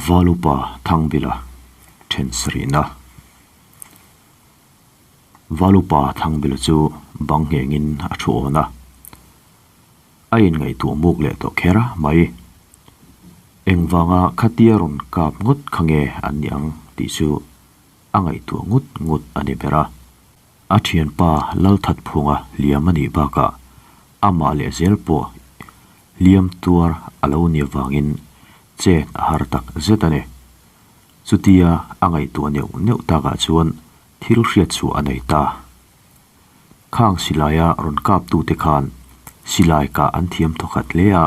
Valupa Thangbila then sarihna Valupa Thangbila chu bang nghengin a thu awn a, a inngaihtuah muk leh tawh kher mai. Engvanga khatia rawn kap ngawt kha nge an nih ang tih chu a ngaihtuah ngut ngut a ni ber a. A thianpa Lalthatphunga hliam a nih bakah amah leh zel pawh hliam tuar a lo ni avangin chet a har tak zet a ni. Chutia a ngaihtuah neuh neuh takah chuan thil hriat chhuah a nei ta. Khang silaia rawn kaptute khan silai kah an thiam thawkhat hle a,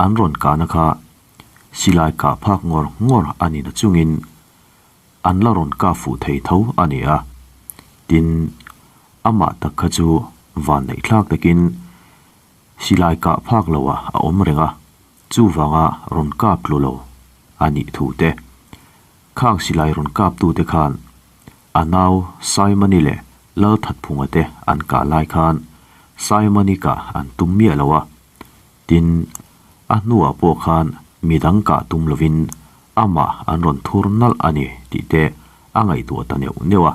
an rawn kahna kha silai kah phak ngawr ngawr a ni nachungin an la rawn kah fuh thei tho a ni a. Tin, amah tak kha chu vanneih thlak takin silai kah phak loah a awm reng a, chuvanga rawn kap tlu lo a nih thu te. Khang silai rawn kaptute khan a nau Saimani leh Lalthatphunga te an kah lai khan Saimani kah an tum miah lo a. Tin, a hnuah pawh khan midang kah tum lovin amah an rawn thur nalh a ni tih te a ngaihtuah ta neuh neuh a.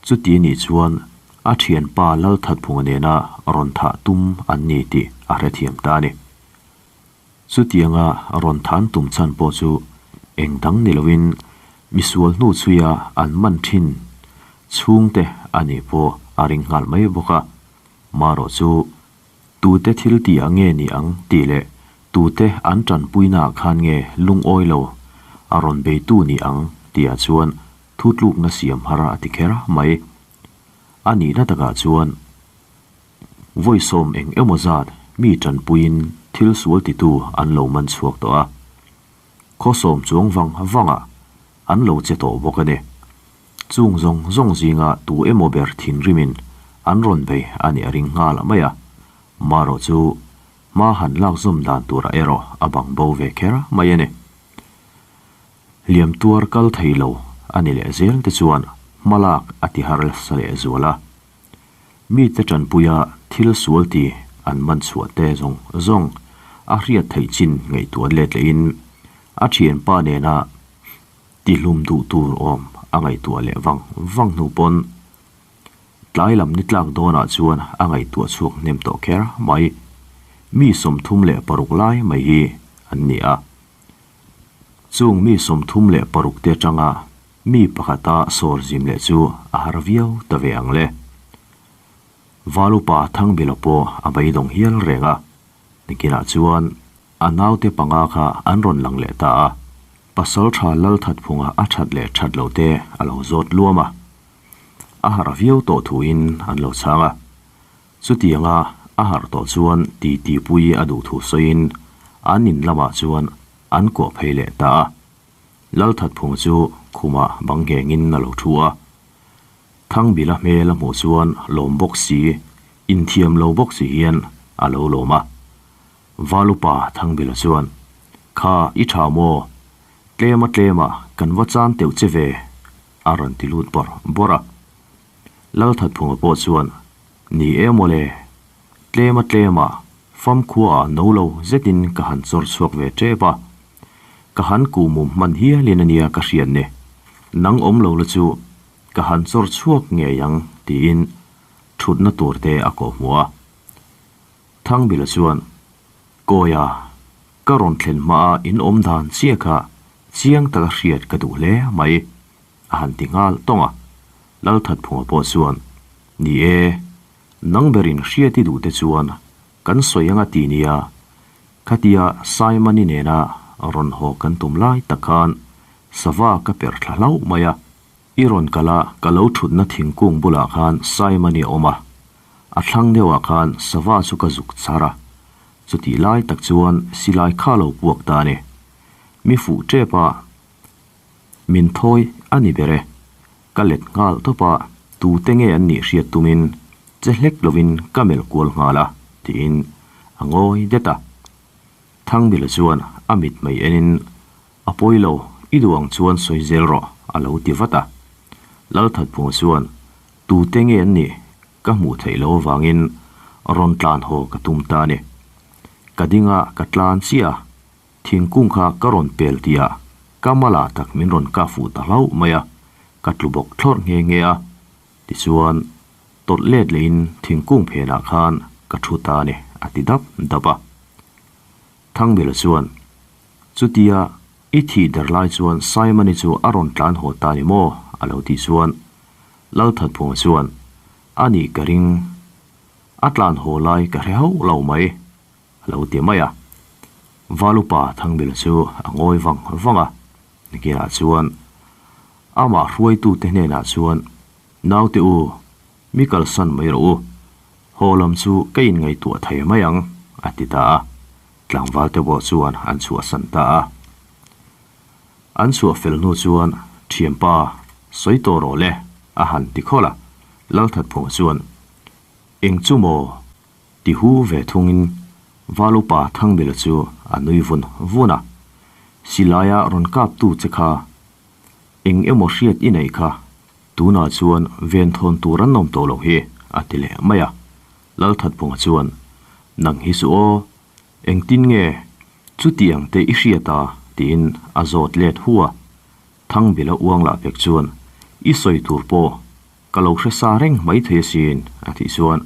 Chuti nih chuan a thianpa Lalthatphunga nena rawn thah tum an ni tih a hrethiam ta a ni. Chutianga rawn than tum chhan pawh chu eng dang ni loin misual hnu chhuia an man thin chhungte a nih pawh a ring nghal mai bawk a. Marawh chu tute thil tih ah nge ni ang tih leh tute an tanpuina ah khan nge lungawi lo a rawn beitu ni ang tih ah chuan thutlukna siam har a ti kher mai. A nihna takah chuan Vawi sawm eng emaw zat mi tanpuiin thil sual titu an lo man chhuak tawh a, khaw sawm chuang vang vangah an lo che tawh bawk a ni. Chung zawng zawng zinga tu emaw ber thinrimin an rawn bei a nih a ring nghal mai a, marawh chu hma han lak zawm dan turah erawh a bang bo ve kher mai a ni. Hliam tuar kal thei lo a ni leh zel te chuan hma lak a ti harsa leh zual a. Mite tanpuia thil sual ti an man chhuah te zawng zawng a hriat theih chin ngaihtuah let lehin a thianpa nena tihlum duh tur awm a ngaihtuah leh vang vang hnu pawn tlai lam ni tlak dawnah chuan a ngaihtuah chhuak hnem tawh kher mai. Mi 36 lai mai hi an ni a. Chung mi 36 te atanga Mi pakhata sawr zim leh chu a har viau ta ve ang le. Valupa Thangbila pawh a beidawng hial reng a, nikinah chuan a naute panga kha an rawn lang leh ta a, Pasaltha Lalthatphunga a that leh that lo te a lo zawt luam a, a harh viau tawh thuin an lo chhang a. Chutianga a harh tawh chuan titi pui a duh thu sawiin an in lamah chuan an kuah phei leh ta a. Lalthatphung chu khumah bang nghengin a lo thu a. Thangbila hmel a hmuh chuan lawm bawk si, inthiam lo bawk si hian a lo lawm a. Valupa Thangbila chuan, Kha i tha maw? Tlema tlema kan va chan teuh che ve, a rawn ti lut bawrh bawrh a. Lalthatphunga pawh chuan, Ni e mawle, tlema tlema famkhuaah no lo zetin ka han chawr chhuak ve tep a. Ka han kuh mum hman hialin a nia ka hriat ni. Nang awm lo la chu ka han chawr chhuak ngei ang tiin thutna tur te a kawh hmuh a. Thangbila chuan, Kawia, ka rawn thlen hmaa in awm dan chiah kha chiang taka hriat ka duh hle mai, a han ti nghal tawng a. Lalthatphunga pawh chuan, Ni e, nang berin hriat i duh te chuan kan sawi anga ti nia, Khatia Saimani nena rawn haw kan tum lai tak khan sava ka per thla hlauh mai a, i rawn kal a ka lo thutna thingkung bulah khan Saimani a awm a, a thlang deuhah khan sava chu ka zuk char a, chutih lai tak chuan silai kha lo puak ta a ni. Mi fuh tep a, min thawi a ni ber e. Ka let nghal tawp a, tute nge an nih hriat tumin che hlek lovin ka melh kual nghal a, tiin a ngawi det a. Thangbila chuan a mit mai enin, A pawi lo, i duh ang chuan sawi zel rawh, a lo ti vat a. Lalthatphunga chuan, Tute nge an nih ka hmuh theih loh avangin rawn tlan haw ka tum ta a ni. Ka ding a, ka tlan chiah a. Thingkung kha ka rawn pel tihah ka malah tak min rawn kah fuh ta hlauh mai a, ka tlu bawk thlawrh nghe nghe a. Tichuan, tawlh let lehin thingkung phenah khan ka thu ta a ni, a ti dap dap a. Thangbela chuan, Chutia i thih der lai chuan Simon-i chu a rawn tlan haw ta ni maw? a lo tih chuan Lalthatphunga chuan, A nih ka ring, a tlan haw lai ka hre hauh lo mai, a lo ti mai a. Valupa Thangbela chu a ngawi vang vang a, nikinah chuan amah hruaitute hnenah chuan, Naute u, mi kalsan mai rawh u, haw lam chu ka inngaihtuah thei mai ang, a ti ta a. Tlangval te pawh chuan an chhuahsan ta a. An chhuah fel hnu chuan, Thianpa, sawi tawh rawh le, a han ti khawlh a. Lalthatphunga chuan, Eng chu maw? Ti hu ve thungin Val upa Thangbila chu a nui vun vun a. Silaia rawn kaptu che kha eng emaw hriat i neih kha, tunah chuan venthawn tur an awm tawh lo hi, a ti leh mai a. Lalthatphunga chuan, Nang hi chu aw, engtin nge chuti ang te i hriat a? tiin a zawt let hu a. Thangbila uang lah pek chuan, I sawi tur pawh ka lo hre sa reng mai thei asin, a tih chuan,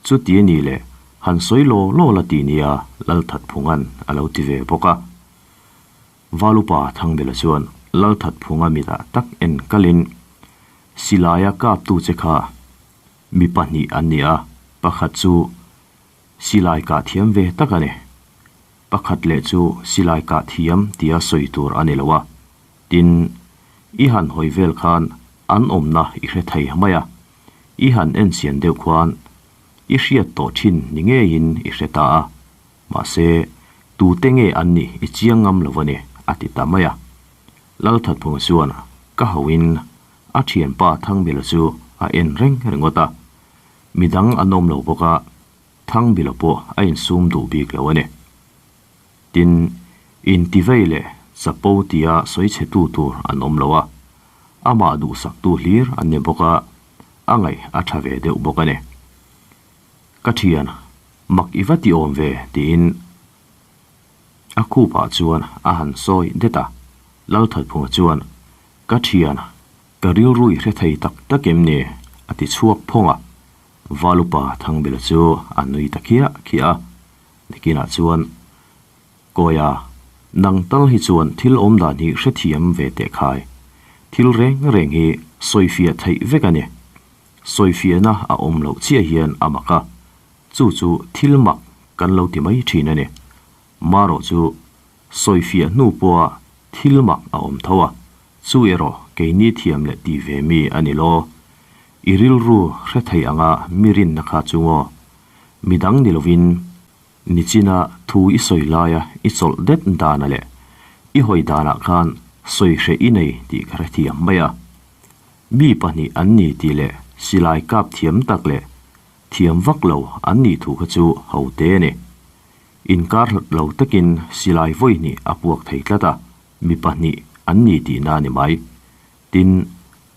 Chuti a nih leh han sawi law law la ti nia Lalthatphunga'n a lo ti ve bawk a. Valupa Thangbela chuan Lalthatphunga mitah tak en kalin, Silaia kaptu che kha Mi pahnih an ni a, pakhat chu silai kah thiam ve tak a ni. Pakhat leh chu silai kah thiam tia sawi tur a ni lo a, tin, i han hawi vel khan an awmna i hre thei mai a, i han en chian deuh khuan i hriat tawh thin ni ngeiin i hre ta a, mahse, tute nge an nih i chiang ngam lo a ni, a ti ta mai a. Lalthatphunga chuan ka hoin A thianpa Thangbila chu a en reng ringawt a, midang an awm lo bawk a, Thangbila pawh a insum duh bik lo a ni. Tin, intivei leh chapo tia sawi chhetu tur an awm lo a, amah duhsaktu hlir an ni bawk a, a ngaih a tha ve deuh bawk a ni. Ka thian, mak i va ti awm ve tiin a khupah chuan a han sawi det a, Lalthatphunga chuan Ka thian, ka rilru i hre thei tak tak em ni? a ti chhuak phawng a. Valupa Thangbela chu a nui ta khiah khiah a. Nikinah chuan, Kawia, nang tal hi chuan thil awm dan hi hrethiam ve teh khai. Thil reng reng hi sawifiah theih vek a ni. Sawifiahna a awm loh chiah hian a mak a, chu chu thil mak kan lo ti mai thin a ni. Marawh chu Sawifiah hnu pawha thil mak a awm tho a, chu erawh keini thiam leh ti ve mi a ni law. I rilru hre thei anga mi rinna kha chu ngaw. Midang ni lovin nichina thu i sawi laia i chawlh det dana leh i hawi danah khan sawi hreh i nei tih ka hrethiam mai a. Mi pahnih an ni tih leh silai kap thiam tak leh thiam vak lo an nih thu kha chu ho te a ni. Inkar hlat lo takin silai vawi hnih a puak thei tlat a, mi pahnih an ni tihna a ni mai. Tin,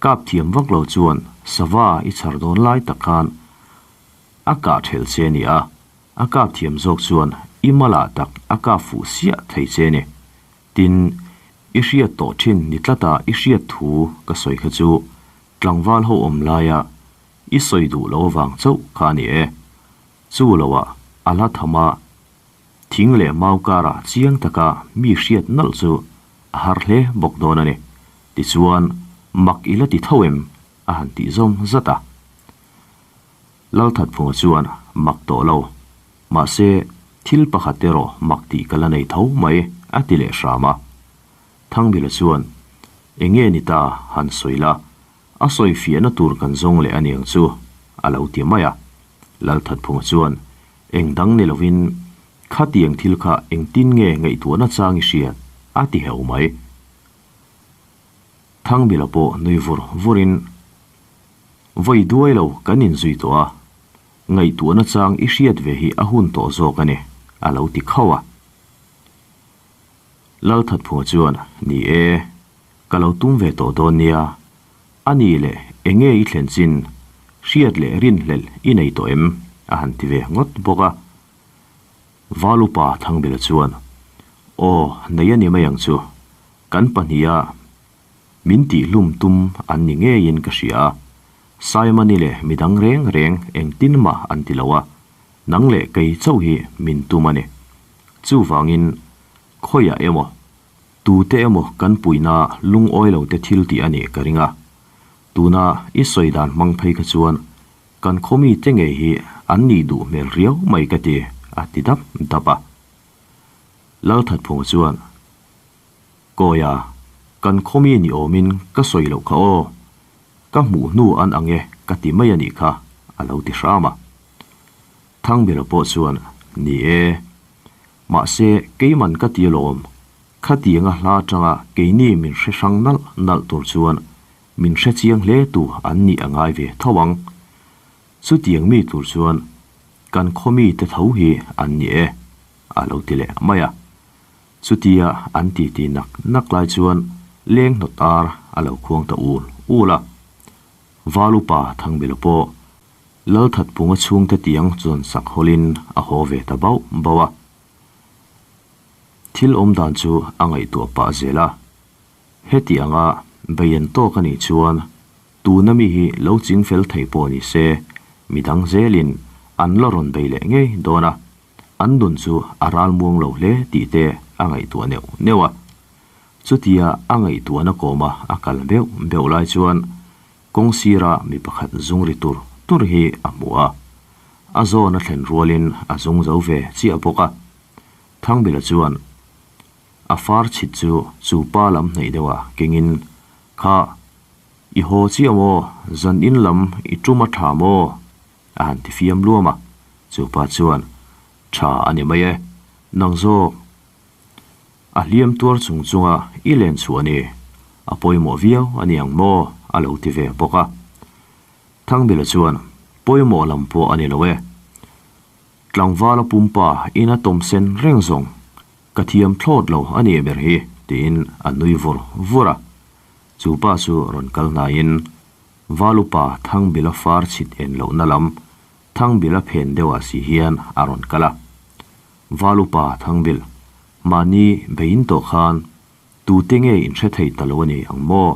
kap thiam vak lo chuan sava i chhar dawn lai tak khan a kah thelh che a ni a, a kap thiam zawk chuan i malah tak a kap fuh siah thei che a ni. Tin, i hriat tawh thin ni tlata i hriat thu ka sawi kha chu tlangval ho awm laia i sawi duh lo avang chauh kha a ni e. Chu loah a la tham a, thing leh mau karah chiang taka mi hriat nalh chu a har hle bawk dawn a ni. Tichuan, mak i la ti tho em? a han tih zawm zat a. Lalthatphunga chuan mak tawh lo. Mahse, thil pakhat erawh mak tih ka la nei tho mai, a ti leh hram a. Thangbila chuan, Enge ni ta, han sawi la, A sawi fiahna tur kan zawng leh a niang chu, a lo ti mai a. Lalthatphunga chuan, Eng dang ni lovin, khatiang thil kha engtin nge ngaihtuahna chang i hriat? a ti heu mai. Thangbila pawh nui vur vurin, Vawi duai lo kan inzui tawh a, ngaihtuahna chang i hriat ve hi a hun tawh zawk a ni, a lo ti khauh a. Lalthatphunga chuan, Ni e, Ka lo tum ve tawh dawn nia. A ni leh enge i thlen chin, hriat leh rinhlelh i nei tawh em? a han ti ve ngawt bawk a. Val upa Thangbela chuan, Aw, nei a ni mai ang chu. Kan pahniha min tihhlum tum an ni ngeiin ka hria a. Saimani leh midang reng reng engtin mah an ti lo a, nang leh kei chauh hi min tum a ni. Chuvangin khawiah emaw, tute emaw kan puihna lungawi lo te thil tih a nih ka ring a. Tuna i sawi dan hmang phei kha chuan kan khaw mite ngei hi an nih duh hmel riau mai ka ti, a ti dap dap a. Lalthatphunga chuan, Kawia, kan khaw mi ni awmin ka sawi loh kha aw, ka hmuh hnu an ang e ka ti mai a nih kha, a lo ti hram a. Thangbela pawh chuan, Ni e, mahse keiman ka ti alawm, khatianga hla atanga keini min hre hrang nalh nalh tur chuan min hre chiang hle tu an nih a ngai ve tho ang. Chutiang mi tur chuan kan khaw mite tho hi an ni e, a lo ti leh mai a. Chutia an titi nak nak lai chuan leng hnawt ar a lo khuang ta ul ul a. Val upa Thangbilo pawh Lalthatpunga chhungte tiang chuan sak hawlin a haw ve ta bauh bauh a. Thil awm dan chu a ngaihtuah pah zel a. Heti anga beian tawk a nih chuan tuna mi hi lo ching fel thei pawh ni se, midang zelin an la rawn bei leh ngei dawn a, an nun chu a ral muang lo hle tih te a ngaihtuah neuh neuh a. Chutia a ngaihtuahna kawma a kal beuh beuh lai chuan kawng sira mi pakhat zung ri tur tur hi a hmu a, a zawn a thlen rualin a zung zo ve chiah bawk a. Thangbila chuan A far chhit chu chu pa lam hnaih deuh a kengin, Kha, i haw chiah maw? Zan in lam i tum a tha maw? a han ti fiam luam a. Chu pa chuan, Tha a ni mai e, nang zawk a hliam tuar chung chunga i len chhuah a ni, a pawimawh viau a ni ang maw? a lo ti ve bawk a. Thangbila chuan, Pawimawh lam pawh a ni lo e. Tlangvala pumpa ina tawm sen reng zawng ka thiam thlawt lo a nih ber hi, tiin a nui vur vur a. Chu pa chu rawn kal hnaiin Valupa Thangbila far chhit en lohna lam Thangbila phen deuhah si hian a rawn kal a. Valupa Thangbil, mahni bein tawh khan tute nge in hre thei ta lo a ni ang maw?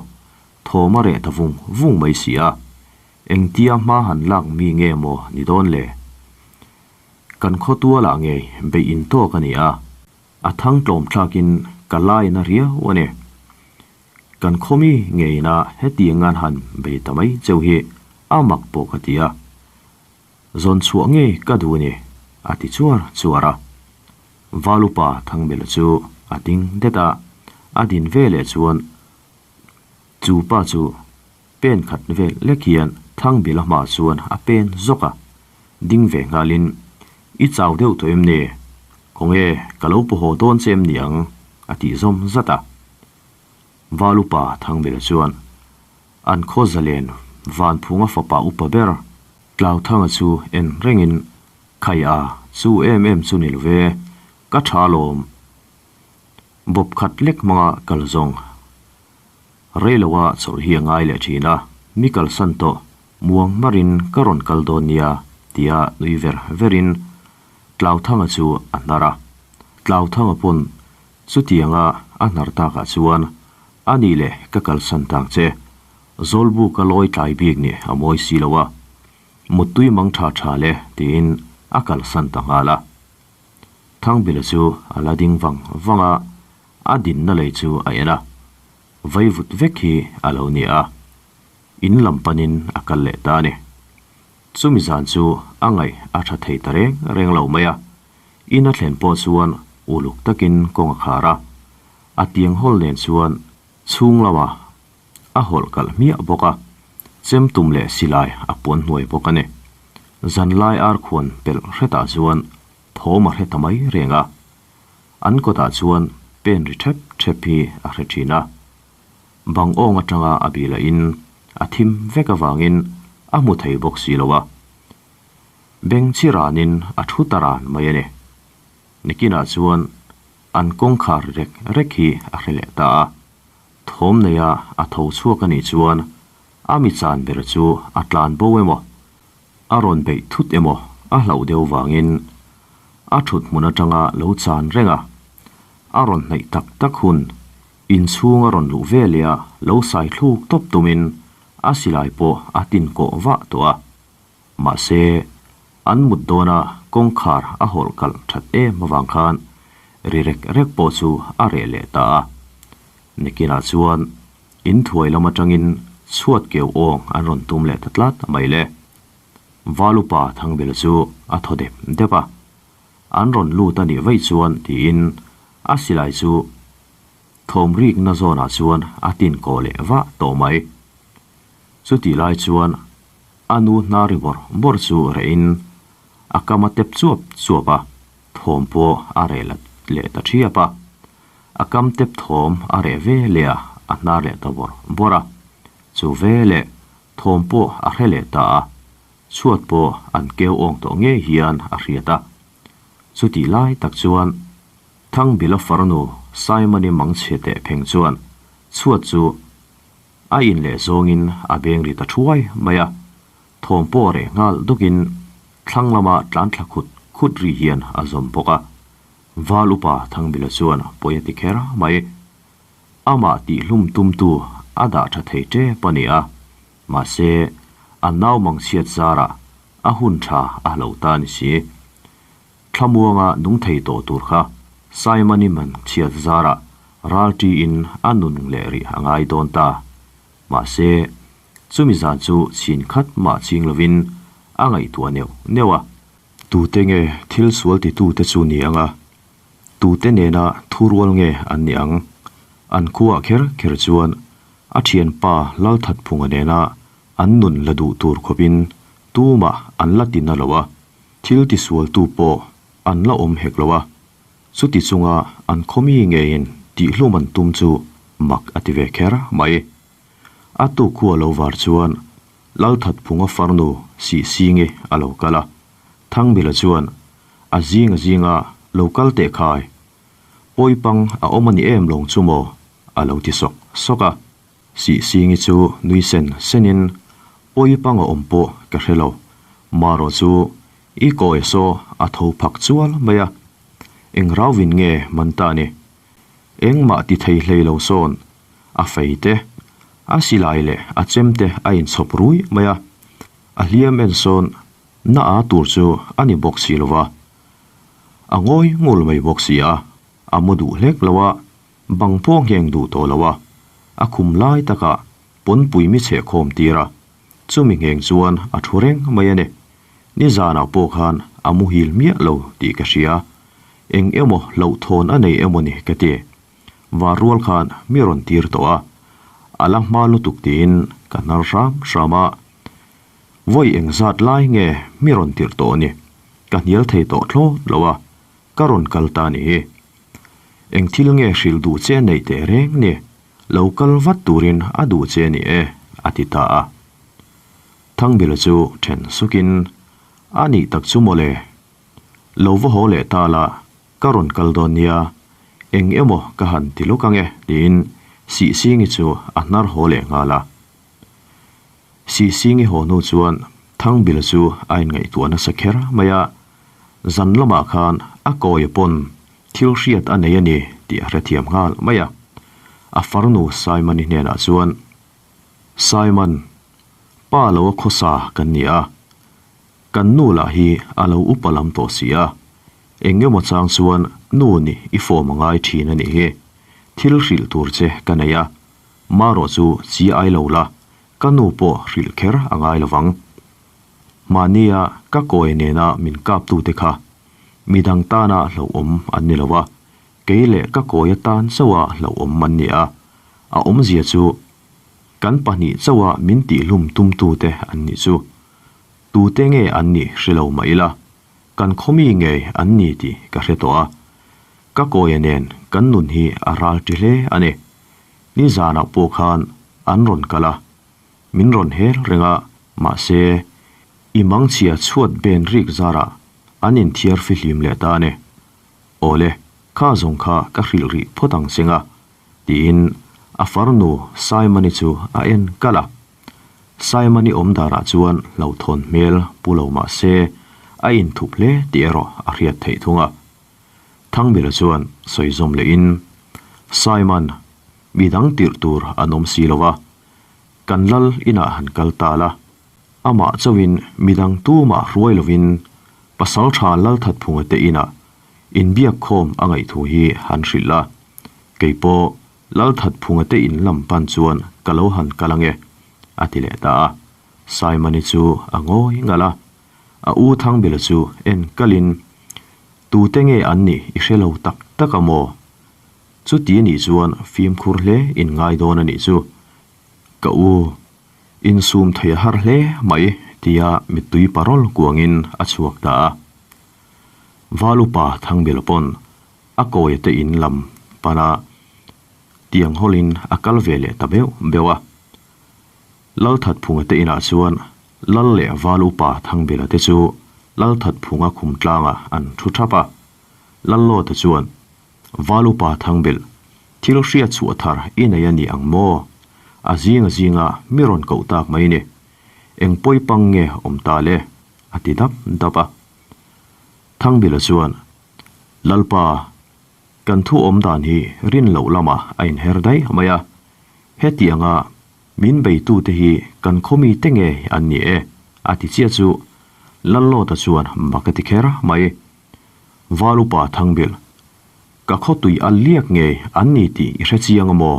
Thawm a reh ta vung vung mai si a. Engtia hma han lak mi nge maw ni dawn le? Kan khaw tualah ngei beih in tawk a ni a, a thang tlawm thlakin ka lain a riau a ni. Kan khaw mi ngeina hetiang an han bei ta mai cheu hi a mak pawh ka ti a, zawn chhuah ngei ka duh a ni, a ti chuar chuar a. Valupa Thangbela chu a ding det a, a din veleh chuan chu pa chu Pen khat vel lek hian Thangbila hma chuan a pen zawk a, ding ve nghalin, I chau deuh tawh em ni? Khawnge ka lo pawhaw dawn che em ni ang? a tih zawm zat a. Valupa Thangbila chuan an khaw zalen Vanphunga fapa upa ber Tlauthanga chu en rengin, Khai a, chu em em chu ni lo ve, ka tha alawm. Bawp khat lek hmanga kal zawng. Reiloa chawlh hi a ngai leh thin a, mi kalsan tawh muang marin ka rawn kal dawn nia tia nui ver verin Tlauthanga chu a hnar a. Tlauthanga pawn chutianga a hnar takah chuan a nih leh ka kalsan tang che, Zawlbuka lawi tlai bik nih a mawi si lo a, muttui mang tha tha le tiin a kalsan ta nghal a. Thangbila chu a la ding vang vang a, A dinna lei chu a en a, vaivut vek hi a lo ni a, in lam panin a kal leh ta a ni. Chumi zan chu a ngaih a tha thei ta reng reng lo mai a, in a thlen pawh chuan uluk takin kawng a khar a, a tiang hawl nen chuan chhung lamah a hawlh kalh hmiah bawk a, chem tum leh silai a puan hnuai bawk a ni. Zanlai arkhuan pelh hretah chuan thawm a hre ta mai reng a. An kawtah chuan pen ri thep thep hi a hre thin a, bang awng atanga a bih lahin a thim vek avangin a hmu thei bawk si lo a. Beng chi ranin a thu ta ran mai a ni. Nikinah chuan an kawngkhar rek rek hi a hre leh ta a, thawm neia a tho chhuak a nih chuan a mi chan ber chu a tlan bo emaw, a rawn beih thut emaw a hlauh deuh vangin a thut hmun atanga lo chan reng a. A rawn hnaih tak tak hun, inchhung a rawn luh veleh a lo sai thluk tawp tumin a silai pawh a tin kawh vah tawh a. Mahse, an mut dawna kawngkhar a hawlh kalh that em avang khan ri rek rek pawh chu a reh leh ta a. Nikinah chuan inthuai lam atangin chhuat keu awng an rawn tum leh ta tlat mai le. Valupa Thangbela chu a thaw dep dep a. An rawn lut a nih vaih chuan tiin a silai chu thawm rikna zawnah chuan a tin kawh leh vah tawh mai. Chutih lai chuan a nu hnar ri bawrh bawrh chu rehin a kam a tep chuap chuap a, thawm pawh a reh la leh ta thiap a. A kam tep thawm a reh ve leh a, a hnar leh ta bawrh bawrh a. Chu ve leh thawm pawh a hre leh ta a, chhuat pawh an keu awng tawh ngei hian a hriat a. Chutih lai tak chuan Thangbila farnu Simon-i mangchhe teh pheng chuan chhuat chu A in leh zawngin a beng ri ta thuai mai a, thawm pawh reh nghal dukin thlang lama tlan thla khut khut ri hian a zawm bawk a. Val upa Thangbila chuan pawi a ti kher mai. Amah tihhlum tumtu a dah tha thei tep a ni a, mahse a nau mangchhiat zarah a hun tha a hlo ta a ni si. Thlamuanga nung thei tawh tur kha Simon-i manchhiat zarah ralṭiin a nun leh rih a ngai dawn ta. Mahse, chumi zan chu chhin khat mah ching lovin a ngaihtuah neuh neuh a. Tute nge thil sual titute chu ni ang a? Tute nena thurual nge an ni ang? An khuaah kher kher chuan a thianpa Lalthatphunga nena an nun la duh tur khawpin tumah an la ti na lo a. Thil tisualtu pawh an la awm hek lo a, chuti chunga an khawmi ngeiin tihhlum an tum chu mak a ti ve kher mai. A tuk khu a lo var chuan Lalthatphunga farnu Sihsingi a lo kal a, Thangbila chuan a zing a zinga lo kal teh khai, Pawipang a awm a ni em lawng chu maw? a lo ti sawk sawk a. Sihsingi chu nui sen senin, Pawipang a awm pawh ka hre lo, marawh chu i kawi saw a tho phak chual mai a, eng rauvin nge man ta ni? Engmah ti thei hlei lo sawn a fei te, a silai leh a chem te a inchhawp rui mai a, a hliam en sawn na a tur chu a ni bawk si lo va, a ngawi ngul mai bawk si a, a mu duh hlek lo a, Bang pawh ngheng duh tawh lo a, a khum lai takah pawnpui mi chhehkhawm tir a, chumi ngheng chuan a thu reng mai a ni. Nizanah pawh khan a muhil miah lo tih ka hria, eng emaw hlauhthawn a nei emaw ni ka ti. Var rual khan mi rawn tir tawh a, a la hma lutuk tiin ka hnar hram hram a, vawi engzat lai nge mi rawn tirh tawh ni, ka hnial thei tawh thlawt lo a, Ka rawn kal ta ni. Eng thil nge hrilh duh che neih teh reng ni, lo kal vat turin a duh che ni e, a ti ta a. Thangbila chu then sukin, A nih tak chu mawle, lo va haw leh ta la, ka rawn kal dawn nia, eng emaw ka han ti lawk ange, tiin Sihsingi chu a hnar haw leh nghal a. Sihsingi haw hnu chuan Thangbila chu a inngaihtuah nasa kher mai a, Zan lamah khan a kawi pawn thil hriat a nei a ni tih a hrethiam nghal mai a. A farnu Simon-i hnenah chuan, Simon, pa lo a khawsa kan ni a, kan nu lah hi a lo upa lam tawh si a, eng emaw chang chuan nu nih i form a ngai thin a nih hi, thil hrilh tur che ka nei a, marawh chu chi ai lo la, ka nu pawh hrilh kher a ngai lovang. Mahnia ka kawi nena min kaptute kha midang tana hlauhawm an ni lo a, kei leh ka kawi atan chauha hlauhawm an ni a, a awmzia chu kan pahnih chauha min tihhlum tumtute an nih chu. Tute nge an nih hre lo mah ila, kan khawmi ngei an ni tih ka hre tawh a, ka kawia nen kan nun hi a ral ṭi hle a ni. Nizanah pawh khan an rawn kal a, Min rawn hel reng a, mahse, i mangchhia chhuat ben rik zarah an inthiar fihlim leh ta a ni. Awle, kha zawng kha ka hrilh rih phawt ang cheng a, tiin a farnu Simon-i chu a en kalh a. Simon-i awm darah chuan hlauhthawn hmel pu lo mah se, a inthup hle tih erawh a hriat theih thung a. Thangbela chuan sawi zawm lehin, Simon, mi dang tirh tur an awm si lo a, kan lal inah han kal ta la, amah chauhin mi dang tumah hruai lovin pasal tha Lalthatphunga te inah inbiak khawm a ngaih thu hi han hrilh la, kei pawh Lalthatphunga te in lam pan chuan ka lo han kal ange, a ti leh ta a. Simon-i chu a ngawi ngalh a, a u Thangbela chu en kalin, Tute nge an nih i hre lo tak tak a maw? Chuti anih chuan fimkhur hle in ngai dawn anih chu. Ka u, insum thei a har hle mai, tia mittui parawl kuangin a chhuak ta a. Valupa Thangbela pawn a kawia te in lam pana tiang hawlin a kal ve leh ta beuh beuh a. Lalthatphunga te inah chuan Lal leh Val upa Thangbela te chu Lalthatphunga khum tlangah an thu thap a. Lallawta chuan, Val upa Thangbel, thil hriat chhuah thar i nei a ni ang maw? A zinga zinga mi rawn koh tak mai ni. Eng pawi pang nge awm ta le? a ti dap dap a. Thangbela chuan, Lalpa, kan thu awm dan hi rin loh lamah a inher daih mai a. Hetianga min beitute hi kan khawmi te nge an ni e, a ti chiah chu Lallawta chuan mak a ti kher mai. Val upa Thangbil, ka khaw tui a liak nge an ni tih i hre chiang a maw?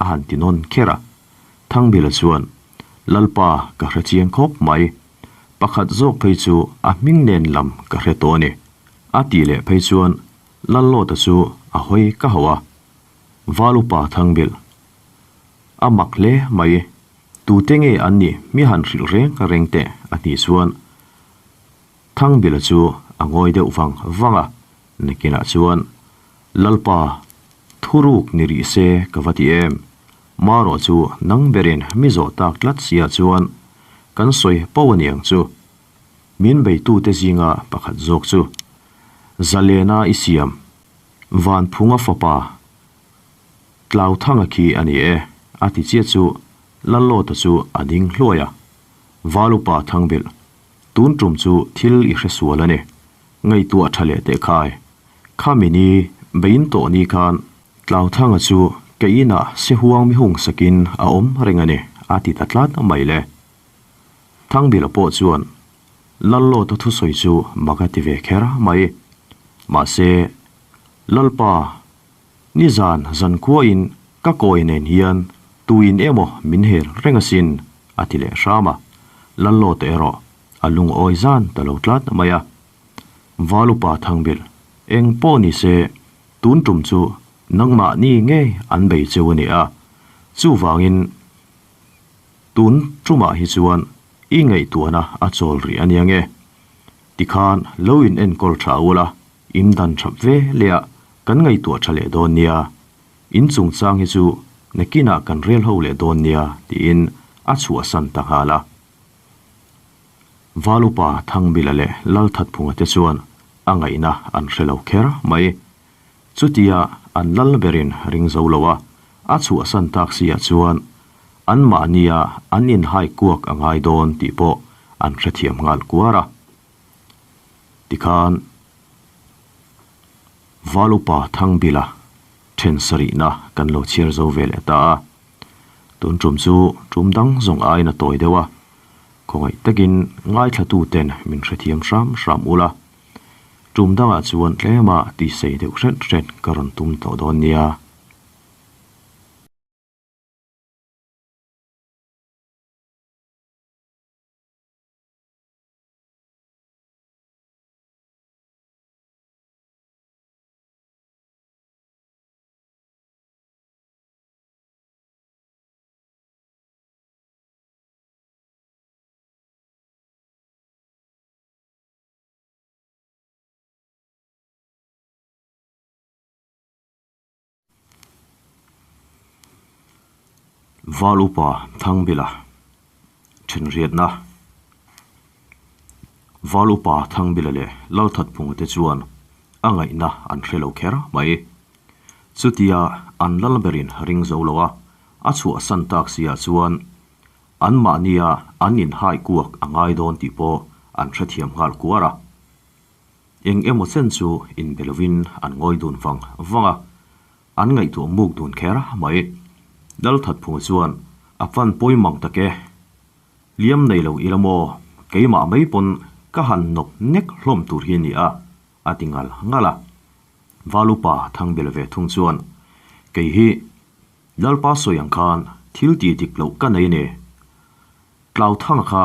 a han ti nawn kher a. Thangbila chuan, Lalpa ka hre chiang khawp mai. Pakhat zawk phei chu a hming nen lam ka hre tawh a ni. A tih leh phei chuan Lallawta chu a hawi ka hauh a. Val upa Thangbil, A mak hle mai, tute nge an nih mi han hrilh reng reng teh a tih chuan Thangbila chu a ngawi deuh vang vang a, nakinah chuan Lalpa, thuruk ni rih se ka va ti em, marawh chu nang berin mi zawh tak tlat sia chuan kan sawi poh a niang chu. Min beitute zinga pakhat zawk chu Zalena i siam Vanphunga fapa Tlauthanga khi a ni e, a ti chiah chu Lallawta chu a ding hluai a. Valupa Thangbilh, tun tum chu thil i hre sual a ni. Ngaihtuah tha leh teh khai. Khami ni, bein tawh ni khan Tlauthanga chu ke inah Sehuang mihung sakin a awm reng a ni, a ti ta tlat mai le. Thangbilha pawh chuan Lallawta thusawi chu mak a ti ve kher mai. Mahse, Lalpa, nizan zankhuain ka kawi nen hian tuin emaw min hel reng asin, a ti leh hram a. Lallawta erawh a lungawi zan ta lo tlat mai a. Valupa Thangbil, eng pawh ni se, tun tum chu nangmahni ngei an bei cheu a ni a, chuvangin tun tumah hi chuan i ngaihtuahna a chawl rih a nia nge? Tikhan lo in enkawl tha ula, in dan thap ve leh a kan ngaihtuah tha leh dawn nia. In chungchang hi chu nakinah kan rel ho leh dawn nia tiin a chhuahsan ta nghal a. Valupa Thangbila leh Lalthatphunga te chuan a ngaihna an hre lo kher mai. Chutia an lal berin ring zo lo a, a chhuahsan tak si ah chuan anmahnia an inhai kuak a ngai dawn tih pawh an hrethiam nghal kuar a. Tikhan Valupa Thangbila then sarihna kan lo chhiar zo ve leh ta a. Tun tum chu tum dang zawng aiin a tawi deuh a, khawngaih takin ngaithlatuten min hrethiam hram hram ula. Tum dangah chuan tlema tisei deuh hret hret ka rawn tum tawh dawn nia. Val upa Thangbila thenriatna Val upa Thangbila leh Lalthatphunga te chuan a ngaihna an hre lo kher mai. Chutia an lal berin ring zo lo a, a chhuahsan tak siah chuan Anmahnia an inhai kuak a ngai dawn tih pawh an hrethiam nghal kuar a. Eng emaw chen chu inbe lovin an ngawi dun vang vang a, an ngaihtuah muk dun kher mai. Lalthatphunga chuan a pan pawi mang tak e. Liam nei lo ila maw, keimah mai pawn ka han nawp nek hlawm tur hi a ni a, a ti ngal ngal a. Valupa Thangbel ve thung chuan, Kei hi Lalpa sawi ang khan thil tih dik loh ka nei a ni. Tlauthanga kha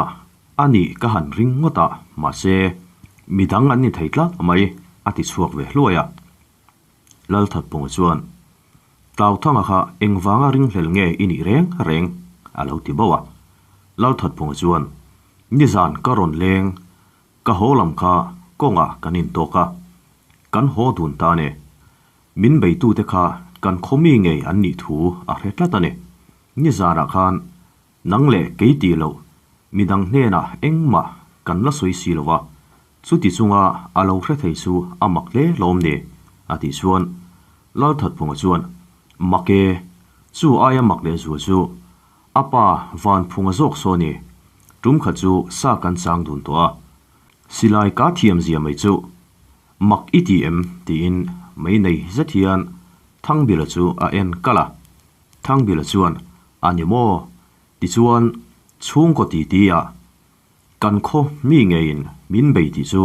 a nih ka han ring ngawt a, mahse midang an ni thei tlat mai, a ti chhuak ve hluai a. Lalthatpunga chuan, Tlauthanga kha engvanga ringhlel nge i nih reng reng? a lo ti bauh a. Lalthatpunga chuan, Nizan ka rawn leng, ka haw lam kha kawngah kan intawk a, kan haw dun ta a ni. Min beitute kha kan khaw mi ngei an nih thu a hre tlat a ni. Nizanah khan nang leh kei tih loh midang hnenah engmah kan la sawi si lo va, chuti chunga a lo hre thei chu a mak hle lawm ni? a tih chuan Lalthatphunga chuan, Mak e, chu aia mak leh zual chu a pa Vanphunga zawk saw ni, tum khat chu sa kan chang dun tawh a, silai ka thiam zia mai chu Mak i ti em? tiin mei nei zet hian Thangbila chu a en kalh a. Thangbila chuan, A ni maw? Tichuan, chhungkaw titi ah kan khaw mi ngeiin min bei tih chu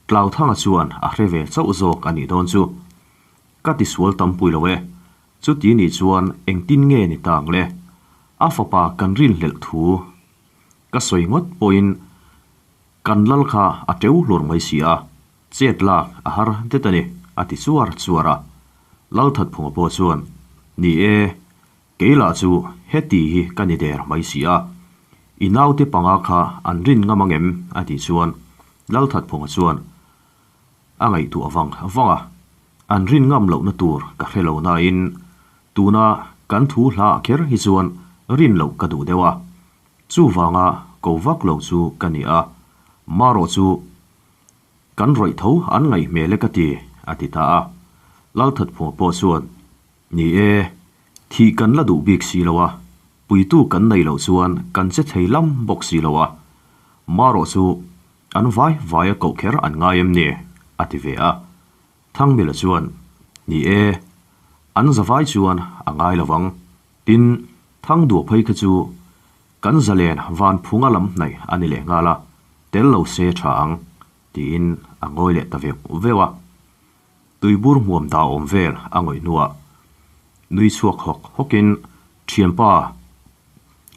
Tlauthanga chuan a hre ve chauh zawk a nih dawn chu. Ka tisual tampui lo e. Chuti nih chuan engtin nge ni ta ang le? A fapa kan rinhlelh thu ka sawi ngawt pawhin Kan lal kha a teu hlur mai si a, chet lak a har det a ni, a ti chuar chuar a. Lalthatphunga pawh chuan, Ni e, kei lah chu heti hi ka ni der mai si a, i naute panga kha an rin ngam ang em? a tih chuan Lalthatphunga chuan a ngaihtuah vang vang a, An rin ngam lohna tur ka hre lo nain tuna kan thu hla ah kher hi chuan rin loh ka duh deuh a, Chuvanga ko vak lo chu ka ni a, marawh chu kan rawih tho an ngaih hmel e ka ti, a ti ta a. Lalthatphunga pawh chuan, Ni e, thih kan la duh bik si lo a, puitu kan nei loh chuan kan che thei lam bawk si lo a, marawh chu an vai vaia koh kher an ngai em ni? a ti ve a. Thangmila chuan, Ni e, an za vai chuan a ngai lo vang. Tin, Thangduah phei kha chu kan zalen van phunga lam hnaih a ni leh nghal a, tel lo se tha ang, tiin a ngawi leh ta veuh veuh a. Tuibur hmuam dah awm vel a ngawih hnuah nui chhuak hawk hawkin, Thianpa,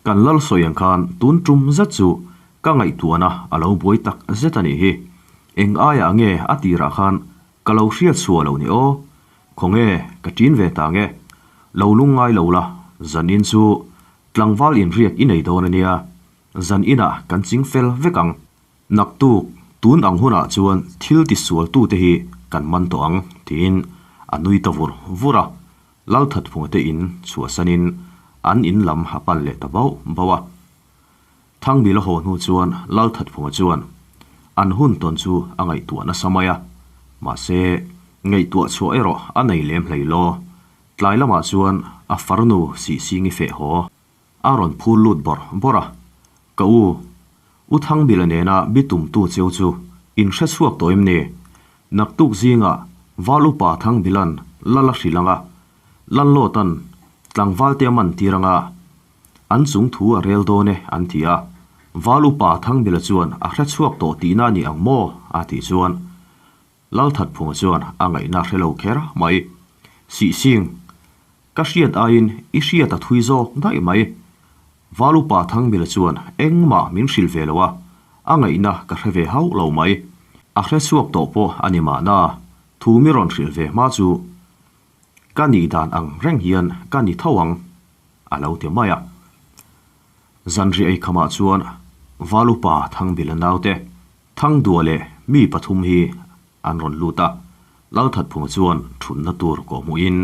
kan lal sawi ang khan tun tum zet chu ka ngaihtuahna a lo buai tak zet a nih hi. Eng aiah nge a tirah khan Ka lo hriat chhuah loh ni aw. Khawnge ka ṭin ve ta nge. Lo lung ngai lo la, zanin chu tlangval inriak i nei dawn a nia. Zan inah kan ching fel vek ang. Naktuk, tun ang hunah chuan thil tisual tute hi kan man tawh ang, tiin a nui ta vur vur a. Lalthatphunga te in chhuahsanin an in lam a pan leh ta bauh bauh a. Thangbil a haw hnu chuan Lalthatphunga chuan an hun tawn chu a ngaihtuah nasa mai a, mahse, ngaihtuah chhuah erawh a nei lem hlei law. Tlai lamah chuan a farnu Sihsingi feh haw a rawn phur lut bawrh bawrh a, Ka u, U Thangbila nena bitumtu cheu chu in hre chhuak tawh em ni? Naktuk zingah Val Upa Thangbila'n lal a hrilh ang a, Lallawta'n tlangvalte a man tir ang a, An chung thu a rel dawn e, an ti a. Val upa Thangbila chuan a hre chhuak tawh tihna a ni ang maw? a tih chuan Lalthatphunga chuan a ngaihna hre lo kher mai. Sihsing, ka hriat aiin i hriat a thui zawk daih mai. Val upa Thangbila chuan engmah min hrilh ve lo a, a ngaihna ka hre ve hauh lo mai. A hre chhuak tawh pawh a ni mahna, thu mi rawn hrilh ve hma chu Ka nih dan ang reng hian ka ni tho ang, a lo ti mai a. Zanriah ei khamah chuan Valupa Thangbila naute, Thangdua leh mi pathum hi an rawn lut a. Lalthatphunga chuan thutna tur kawhhmuhin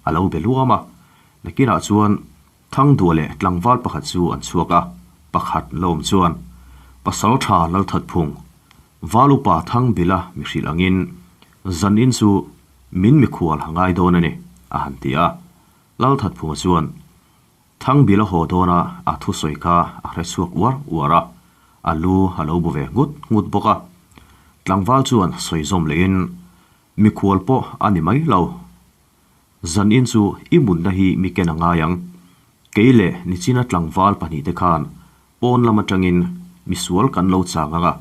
a lo be luam a. Nakinah chuan Thangdua leh tlangval pakhat chu an chhuak a, pakhat la awm chuan Pasaltha Lalthatphung, Valupa Thangbila mi hrilh angin zanin chu Min mikhual a ngai dawn a ni, a han ti a. Lalthatphunga chuan Thangbila haw dawna a thusawi kha a hre chhuak uar uar a, a lu a lo bu ve nghut nghut bawk a. Tlangval chuan sawi zawm lehin, Mikhual pawh a ni mai lo. Zanin chu i mutna hi mi ken a ngai ang. Kei leh Nichina tlangval pahnihte khan pawn lam atangin misual kan lo chang ang a,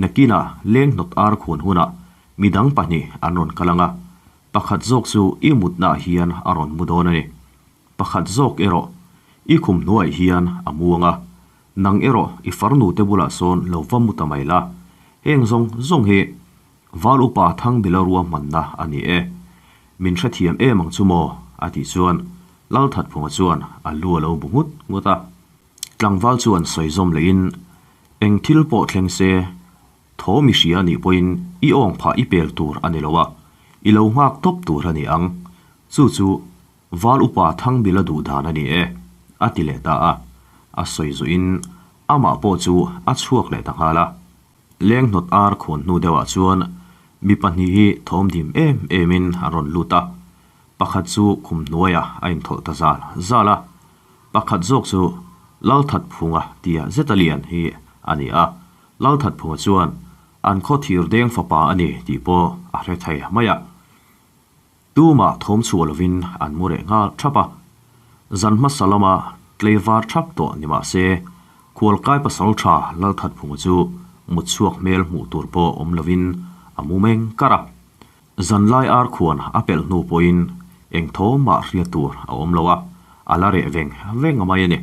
nakinah leng hnawt ar khuan hunah midang pahnih an rawn kal ang a, pakhat zawk chu i mutnaah hian a rawn mu dawn a ni. Pakhat zawk erawh i khum hnuaiah hian a mu ang a, nang erawh i farnu te bulah sawn lo va mu ta mai la. Heng zawng zawng hi Val upa Thangbila ruahmanna a ni e. Min hrethiam em ang chu maw? a tih chuan Lalthatphunga chuan a lu a lo bu nghut nghut a. Tlangval chuan sawi zawm lehin, Eng thil pawh thleng se, thaw mi hria anih pawhin i awng phah i pel tur a ni lo a, i lo nghak tawp tur a ni ang. Chu chu Val upa Thangbila duh dan a ni e, a ti leh ta a. A sawi zuihin amah pawh chu a chhuak leh ta nghal a. Lenghnawt ar khawn hnu deuhah chuan mi pahnih hi thawmdim em emin an rawn lut a, pakhat chu khum hnuaiah a inthawlh ta zal zal a, pakhat zawk chu Lalthatphunga tia zeta lian hi a ni a, Lalthatphunga chuan an khaw thir deng fapa a ni tih pawh a hre thei mai a. Tumah thawm chhuah lovin an mu reh nghal thap a, zan hmasa lama tleivar thap tawh ni mah se, khualkai pasal tha Lalthatphunga chu mut chhuak hmel hmuh tur pawh awm lovin a mu meng kar a. Zanlai ar khuan a pelh hnu pawhin eng thawm mah hriat tur a awm lo a, a la reh veng veng mai a ni.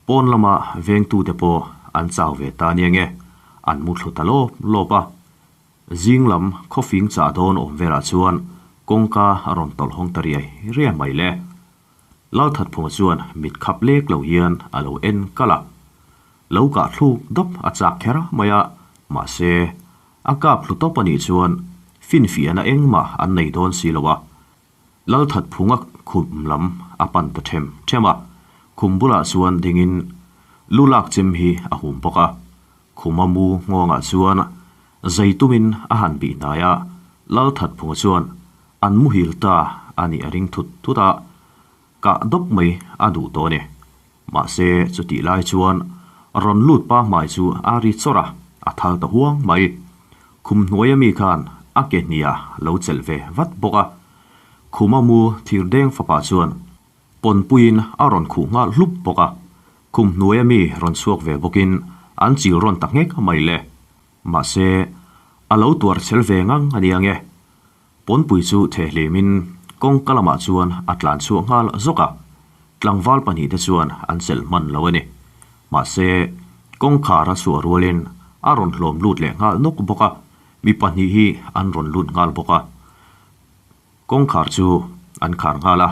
Pawn lama vengtute pawh an chau ve ta nia nge, an mu thlu ta lawp lawp a. Zing lam khawfing chah dawn awm velah chuan kawngka a rawn tawlh hawng ta riai riai mai le. Lalthatphunga chuan mit khap lek lo hian a lo en kalh a. Lo kah thluk dawp a chak kher mai a, mahse, a kap hlu tawp a nih chuan finfiahna engmah an nei dawn si lo a. Lalthatphunga khum lam a pan ta them them a, khum bulah chuan dingin lu lak chem hi a hum bawk a. Khuma mu nghawngah chuan zai tumin a han bih hnai a, Lalthatphunga chuan an muhil ta a nih a ring thut thut a, kah dawp mai a duh tawh a ni. Mahse, chutih lai chuan rawn lut pa hmai chu a ri chawrh a, a thal ta huang mai. Khum hnuaia mi khan a ke hniah lo chelh ve vat bawk a. Khuma mu thir deng fapa chuan Pawnpuiin a rawn khuh nghal hlup bawk a, khum hnuaia mi rawn chhuak ve bawkin an chil rawn ta nghek mai le. Mahse, a lo tuar chhel ve ngang a nia nge. Pawnpui chu thehlimin kawngka lamah chuan a tlan chhuak nghal zawk a, tlangval pahnihte chuan an chelh hman lo a ni. Mahse, kawngkhar a chhuah rualin a rawn hlawm lut leh nghal nawk bawk a, mi pahnih hi an rawn lut nghal bawk a. Kawngkhar chu an khar nghal a,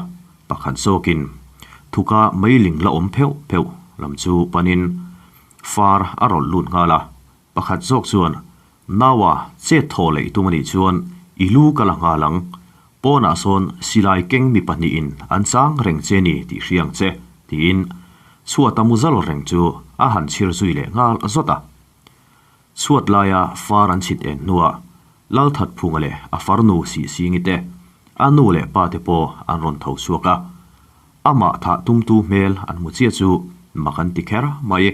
pakhat zawkin thuka meiling la awm pheuh pheuh lam chu panin far a rawlh lut nghal a, pakhat zawk chuan Naua chet thaw leh tum a nih chuan i lu ka la nghal ang, pawnah sawn silai keng mi pahnihin an chang reng che ni tih hria ang che tiin chhuata muzal reng chu a han chhir zui leh nghal zawt a. Chhuat laia far an chhit en hnuah Lalthatphunga leh a farnu Sihsingi te, a nu leh pa te pawh an rawn tho chhuak a. Amah thah tumtu hmel an hmu chiah chu mak an ti kher mai.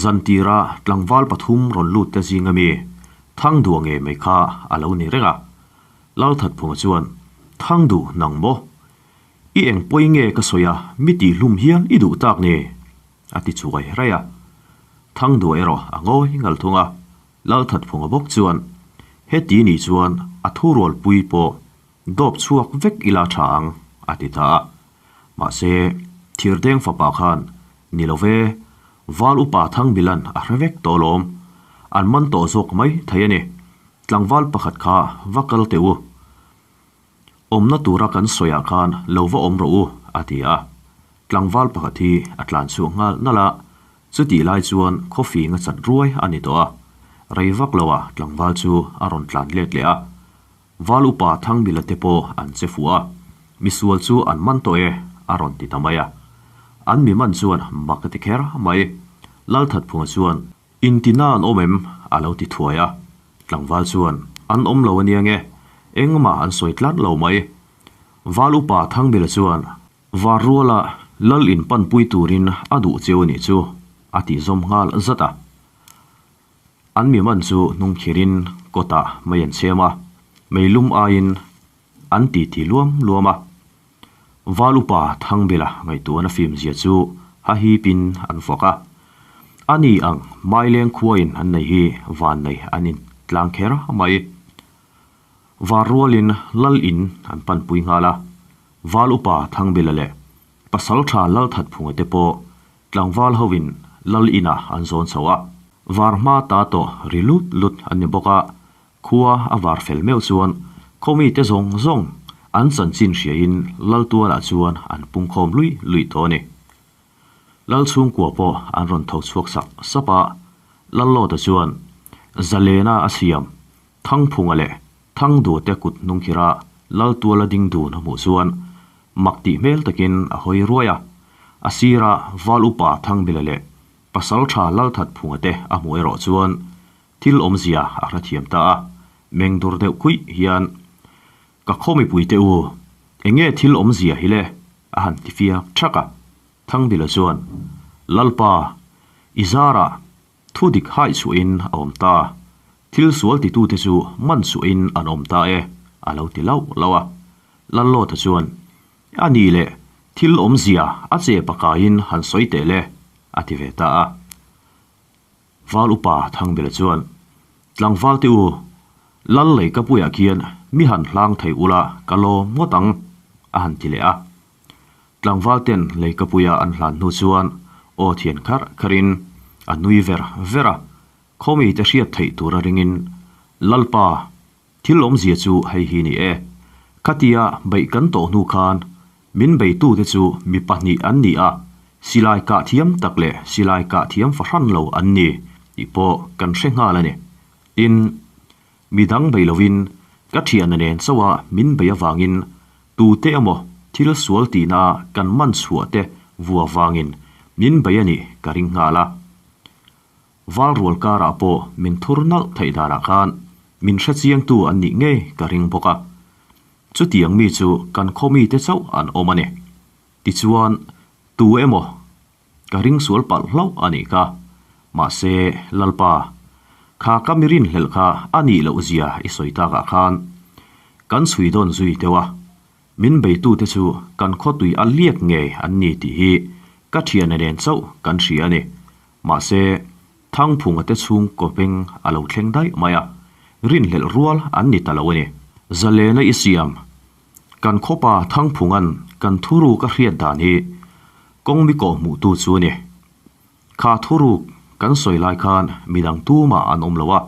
Zantira tlangval pathum rawn lut te zinga mi Thangdua ngei mai kha a lo ni reng a. Lalthatphunga chuan, Thangdu nang maw? I eng pawi nge ka sawi a, mi tihhlum hian i duh tak ni? A ti chuai raih a. Thangdua erawh a ngawi ngal thung a. Lalthatphunga bawk chuan, Heti nih chuan a thurualpui pawh dawp chhuak vek ila tha ang, a ti ta a. Mahse, Thirdeng fapa khan, Ni lo ve, Val upa Thangbilan a hre vek tawh alawm. An man tawh zawk mai thei a ni. Tlangval pakhat kha va kal teh u. Awmna tura kan sawiah khan lo va awm rawh u, a ti a. Tlangval pakhat hi a tlan chhuak nghal nalh a, chutih lai chuan khawfing a chat ruai a ni tawh a. Rei vak loah tlangval chu a rawn tlan let leh a. Val upa Thangmila te pawh an che fuh a, misual chu an man tawh e, a rawn ti ta mai a. An mi man chuan mak a ti kher mai. Lalthatphunga chuan, Intina an awm em? a lo ti thuai a. Tlangval chuan, An awm lo ania nge, engmah an sawi tlat lo mai. Val upa Thangbila chuan, Var ruala lal in panpui turin a duh cheu a nih chu, a tih zawm nghal zat a. An mi man chu hnung khirin kawtah mai an chhem a, meilum aiin an titi luam luam a. Val upa Thangbela ngaihtuahna fimzia chu ha hipin an fawk a. A ni ang Maileng khuain an nei hi vannei an intlang kher mai. Var rualin Lal in an panpui nghal a, Val upa Thangbela leh Pasaltha Lalthatphunga te pawh tlangval hoin Lal inah an zawn chho a. Var hma ta tawh ri lut lut an ni bawk a, Khua a var fel meuh chuan khawmite zawng zawng an chanchin hriain Laltualah chuan an pungkhawm luih luih tawh a ni. Lal chhungkua pawh an rawn tho chhuak sak sap a, Lallawta chuan Zalena a siam Thangphunga leh Thangduate kut hnung khira Laltuala ding dun a hmuh chuan mak tih hmel takin a hawi ruai a, a sira Val Upa Thangbila leh Pasaltha Lalthatphunga te a hmuh erawh chuan Thil awmzia a hrethiam ta a, meng dur deuh khuih hian, Ka khaw mipui te u, enge thil awmzia hi le? a han ti fiak thak a. Thangbila chuan, Lalpa, i zarah thu dik haih chhuahin a awm ta, thil sual titute chu man chhuahin an awm ta e, a lo ti lauh lauh a. Lallawta chuan, A nih leh, thil awmzia a che pakaiin han sawi teh le, a ti ve ta a. Val upa Thangbela chuan, Tlangval te u, Lal lei ka puiah khian mi han hlang thei ula ka lawm ngawt ang, a han ti leh a. Tlangval ten lei ka puia an hlan hnu chuan aw thian kharh kharhin a nui ver ver a, khawmi te hriat theih tura ringin, Lalpa, thil awmzia chu hei hi ni e. Khatia beih kan tawh hnu khan Min beitute chu mi pahnih an ni a, silai kah thiam tak leh silai kah thiam fahran lo an ni tih pawh kan hre nghal a ni. Tin, mi dang bei lovin ka thiana nen chauha min bei avangin tute emaw thil sual tihna kan man chhuah te vua vangin min bei a nih ka ring nghal a. Val rual karah pawh min thur nalh theih danah khan min hre chiangtu an nih ngei ka ring bawk a. Chutiang mi chu kan khaw mite chauh an awm a ni. Tichuan, tu emaw ka ring sual palh hlauh a nih kha. Mahse, Lalpa, kha ka mi rinhlelh kha a nih loh zia i sawi takah khan kan chhui dawn zui deuh a. Min beitute chu kan khawtui a liak ngei an ni tih hi ka thiana nen chauh kan hria a ni. Mahse, Thangphunga te chhung kawpeng a lo thleng daih mai a, rinhlelh rual an ni ta lo a ni. Zalena i siam, kan khawpa Thangphunga'n kan thuruk a hriat dan hi kawng mi kawh hmuhtu chu a ni. Kha thuruk kan sawi lai khan midang tumah an awm lo a,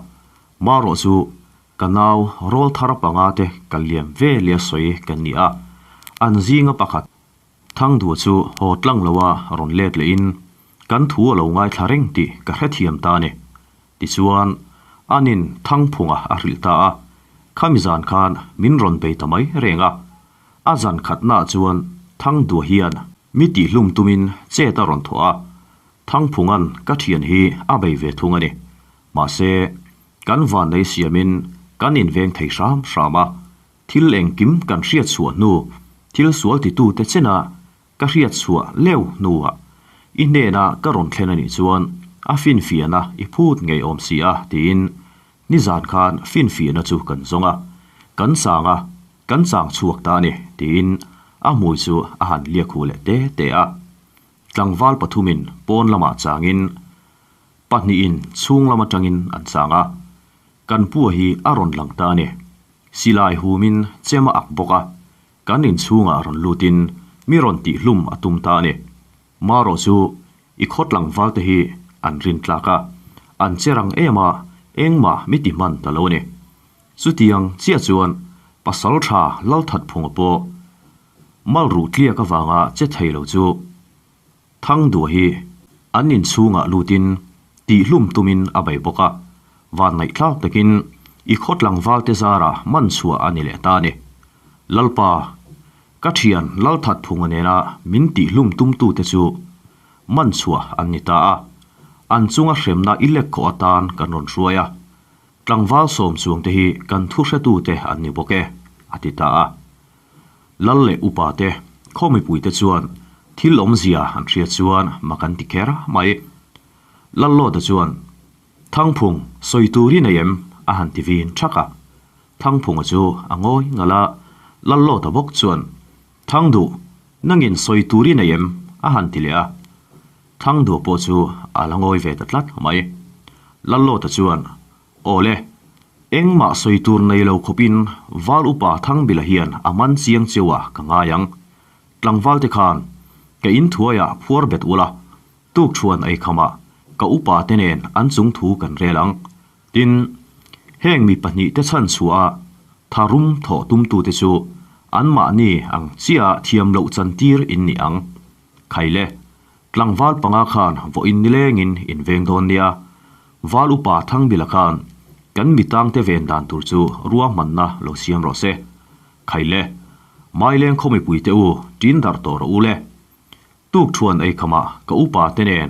marawh chu ka nau rawl thar panga te ka liam ve lia sawi kan ni a, an zinga pakhat Thangdua chu haw tlang loa rawn let lehin kan thu a lo ngaithla reng tih ka hrethiam ta a ni. Tichuan, anin Thangphunga a hrilh ta a, khami zan khan min rawn bei ta mai reng a. A zan khatnaah chuan Thangdua hian mi tihhlum tumin chet a rawn thawh a, Thangphunga'n ka thian hi a bei ve thung a ni. Mahse, kan vannei siamin kan inveng thei hram hram a, Thil engkim kan hriat chhuah hnu, thil sual titute chena ka hriat chhuah leu hnuah i hnena ka rawn thlen a nih chuan a finfiahna i phut ngei awm si a tiin nizan khan finfiahna chu kan zawng a, kan chang a, kan chang chhuak ta a ni tiin a hmui chu a han liak huh leh te te a. Tlangval pathumin pawn lamah changin pahnihin chhung lam atangin an chang a, kan pua hi a rawn lang ta a ni. Silai humin chem a ak bawk a, kan inchhungah rawn lutin mi rawn tihhlum a tum ta a ni. Marawh chu i khaw tlangval te hi an rin tlak a, an che rang em a, engmah mi ti hman ta lo a ni. Chutiang chiah chuan pasal tha Lalthatphunga pawh malruh tliak avanga che thei lo chu Thangdua hi an inchhungah lutin tihhlum tumin a bei bawk a, vanngaihtlak takin i khaw tlangvalte zara man chhuah a ni leh ta a ni. Lalpa, ka thian Lalthatphunga nena min tihhlum tumtute chu man chhuah an ni ta a, an chunga hremna i lek khawh atan kan rawn hruai a, tlangval sawm chuangte hi kan thuhretute an ni bawk e, a ti ta a. Lal leh upa te, khaw mipuite chuan thil awmzia an hriat chuan mak an ti kher mai. Lallawta chuan, Thangphung, sawi tur i nei em? a han ti vin thak a. Thangphunga chu a ngawi ngalh a, Lallawta bawk chuan, Thangduh, nangin sawi tur i nei em? a han ti leh a. Thangduh pawh chu a la ngawi ve ta tlat mai. Lallawta chuan, Aw le, engmah sawi tur nei lo khawpin Val Upa Thangbila hian a man chiang cheu a ka ngai ang. Tlangval te khan ka in thuaiah phuar bet ula, tuk thuan ei khamah ka upa te nen an chung thu kan rel ang. Tin, heng mi pahnih te chhan chhuah a tharum thawh tumtute chu anmahni ang chiah thiam loh chantir in ni ang. Khaile, tlangval panga khan vawiin nilengin in veng dawn nia. Val upa Thangbila khan kan mitangte ven dan tur chu ruahmanna lo siam rawh se. Khaile, Maileng khaw mipuite u tin darh tawh rawh u le. Tuk thuan ei khamah ka upa te nen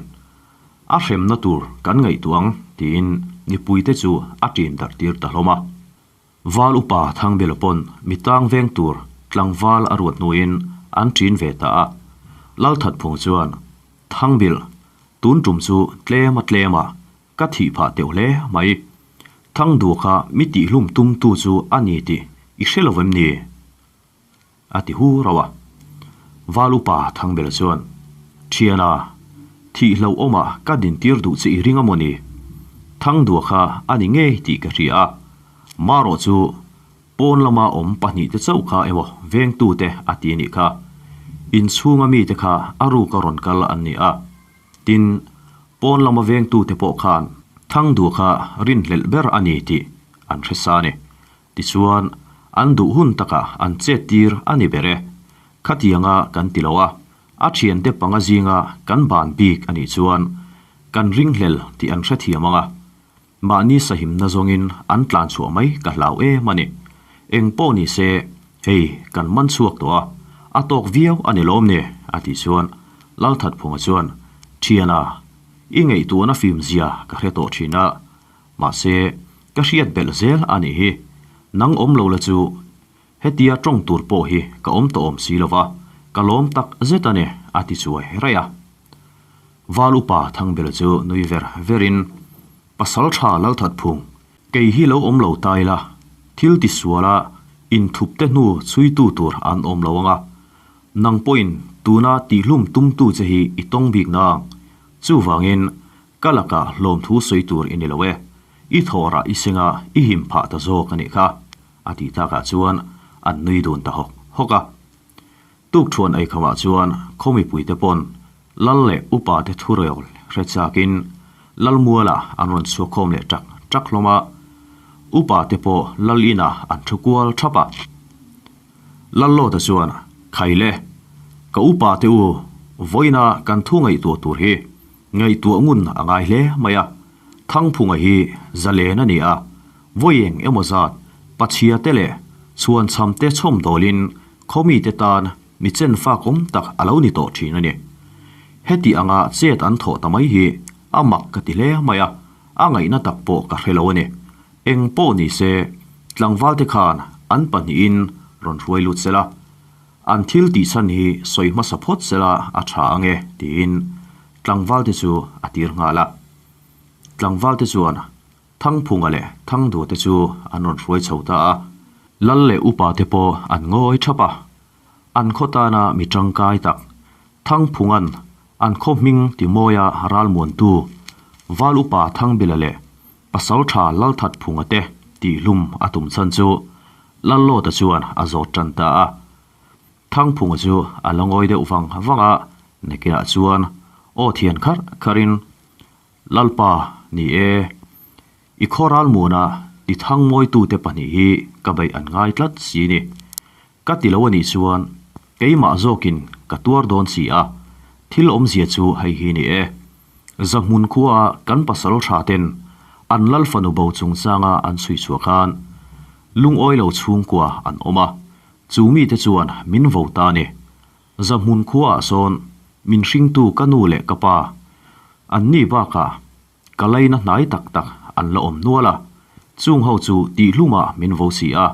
a hremna tur kan ngaihtuah ang tiin mipuite chu a tin darh tir ta hlawm a. Val upa Thangbela pawn mitang veng tur tlangval a ruat hnuin an ṭin ve ta a. Lalthatphung chuan, Thangbil, tun ṭum chu tlem a tlem a, ka thih phah teuh hle mai. Thangduh kha mi tihhlum tumtu chu a ni tih i hre lo em ni? A ti hu rauh a. Val upa Thangbela chuan, Thiana, thih hlauhawmah ka dintir duh che i ring a maw ni? Thangdua kha a ni ngei tih ka hria a, marawh chu pawn lama awm pahnihte chauh kha emaw vengtute a ti a nih kha. Inchhunga mite kha a ruka rawn kal an ni a. Tin, pawn lama vengtute pawh khan Thangdua kha rinhlelh ber a ni tih an hre sa a ni. Tichuan, an duh hun takah an chet tir a ni ber e. Khatianga kan ti lo a, a thiante panga zinga kan ban bik a nih chuan kan ringhlel tih an hrethiam ang a. Mahni sahimna zawngin an tlan chhuah mai ka hlau em a ni. Eng pawh ni se, hei kan man chhuak tawh a, a tawk viau a ni lawm ni, a tih chuan Lalthatphunga chuan, Thiana, i ngaihtuahna fimzia ka hre tawh thin a, Mahse, ka hriat belh zel a nih hi. Nang awm lo la chu hetia tawng tur pawh hi ka awm tawh awm si lo va, ka lawm tak zet a ni, a ti chuai raih a. Val upa Thangbela chu nui ver verin, Pasal tha Lalthatphung, kei hi lo awm lo ta ila, thil ti suala inthupte hnu chhuitu tur an awm lo ang a, nang pawhin tuna tihlum tumtu che hi i tawng bik nang. Chuvangin, Ka lakah hlawmthu sawi tur i ni lo e, i thawhrah i seng a, i him phah ta zawk a nih kha, a tih takah chuan an nui dun ta hawk hawk a. Tukthuan eikhamah chuan khaw mipuite pawn Lal leh upa te thurel hre chakin Lalmualah an rawn chhuakkhawm leh ṭak ṭak hlawm a, upa te pawh Lal inah an thu kual ṭhap a. Lallawta chuan, Khaile, ka upa te u, vawiina kan thu ngaihtuah tur hi Ngaihtuah ngun a ngai hle mai a, Thangphunga hi zalen a ni a, vawi eng emaw zat Pachhia te leh chhuanchham te chhawm dawlin khawmite tan mi chenfak awm tak a lo ni tawh thin a ni. Heti anga chet an thawh ta mai hi a mak ka ti hle mai a, a ngaihna tak pawh ka hre lo a ni. Eng pawh ni se, tlangvalte khan an pahnihin rawn hruai lut sela. An thil tih chhan hi sawi hmasa phawt sela a tha ang e, tiin tlangvalte chu a tir nghal a. Tlangvalte chuan Thangphunga leh Thangduate chu an rawn hruai chho ta a. Lal leh upa te pawh an ngawi thap a. An khaw tana mi tangkai tak Thangphunga'n an khaw hming timawia ralmuantu Val upa Thangbila leh Pasaltha Lalthatphunga te tihhlum a tum chhan chu Lallawta chuan a zawt tan ta a. Thangphunga chu a la ngawi deuh vang vang a, nakinah chuan aw thian kharh kharhin, Lalpa, ni e, i khaw ralmuana ti thangmawitute pahnih hi ka beih an ngai tlat si ni. Ka ti lo a nih chuan keimah zawkin ka tuar dawn si a, thil awmzia chu hei hi ni e. Zahmun khua kan pasal tha ten an lal fanu bo chungchanga an chhui chhuah khan lungawi lo chhungkua an awm a, chu mite chuan min vo ta a ni. Zahmun khuaah sawn min hringtu ka nu leh ka pa an ni bakah Ka laina hnai tak tak an la awm nual a, chung ho chu tihhlumah min vo si a,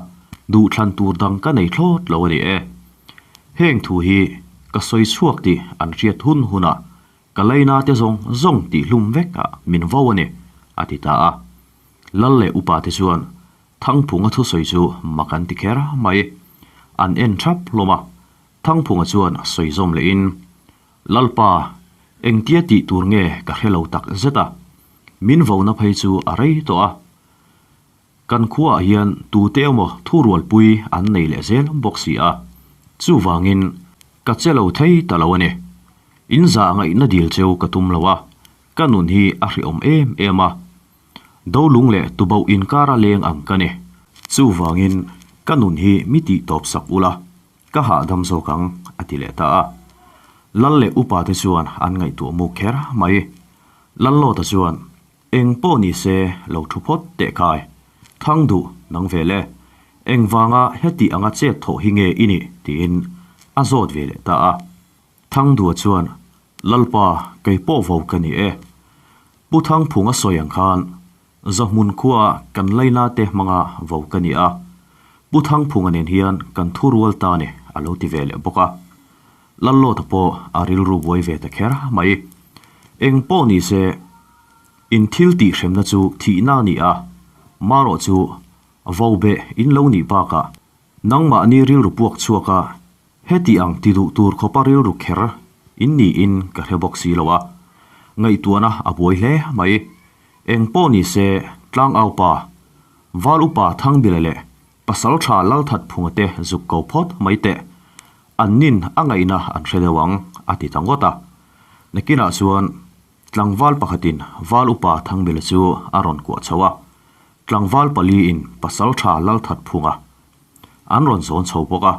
duhthlan tur dang ka nei thlawt lo a ni e. Heng thu hi ka sawi chhuak tih an hriat hun hunah ka laina te zawng zawng tihhlum vek ah min vo a ni, a ti ta a. Lal leh upa te chuan Thangphunga thusawi chu mak an ti kher mai. An en thap hlawm a. Thangphunga chuan sawi zawm lehin, Lalpa, engtia tih tur nge ka hre lo tak zet a. Min vona phei chu a rei tawh a. Kan khuaah hian tute emaw thurualpui an nei leh zel bawk si a. Chuvangin, ka che lo thei ta lo a ni. In zah ngaihna dil cheu ka tum lo a, ka nun hi a hrehawm em em a. Dolung leh tuboh inkara leng ang ka ni. Chuvangin, ka nun hi mi tih tawp sak ula, ka hahdam zawk ang, a ti leh ta a. Lal leh upa te chuan an ngaihtuah muk kher mai. Lallawta chuan, Eng pawh ni se, lo thu phawt teh kai. Thang duh, nang ve le. Engvanga heti anga chet thawh hi nge i nih? tiin a zawt ve leh ta a. Thangdua chuan, Lalpa, kei pawh vo ka ni e. Pu Thangphung a sawi ang khan, Zahmun khua kan laina te hmanga vo ka ni a. Pu Thangphunga nen hian kan thu rual ta ni, a lo ti ve leh bawk a. Lallawta pawh a rilru buai ve ta kher mai. Eng pawh ni se, in thil tih hremna chu thihna a ni a, marawh chu vo beh in lo nih bakah nangmahni rilru puak chhuak a, Heti ang ti duh tur khawpa rilru kher in niin ka hre bawk si lo a, ngaihtuahna a buai hle mai. Eng pawh ni se, Tlangaupa, Val Upa Thangbila leh Pasaltha Lalthatphunga te zuk ko phawt mai teh. An nin a ngaihna an hre deuh ang, a ti ta ngawt a. Nakinah chuan tlangval pakhatin Val Upa Thangbila chu a rawn kuah chho a, tlangval paliin Pasaltha Lalthatphunga An rawn zawn chho bawk a.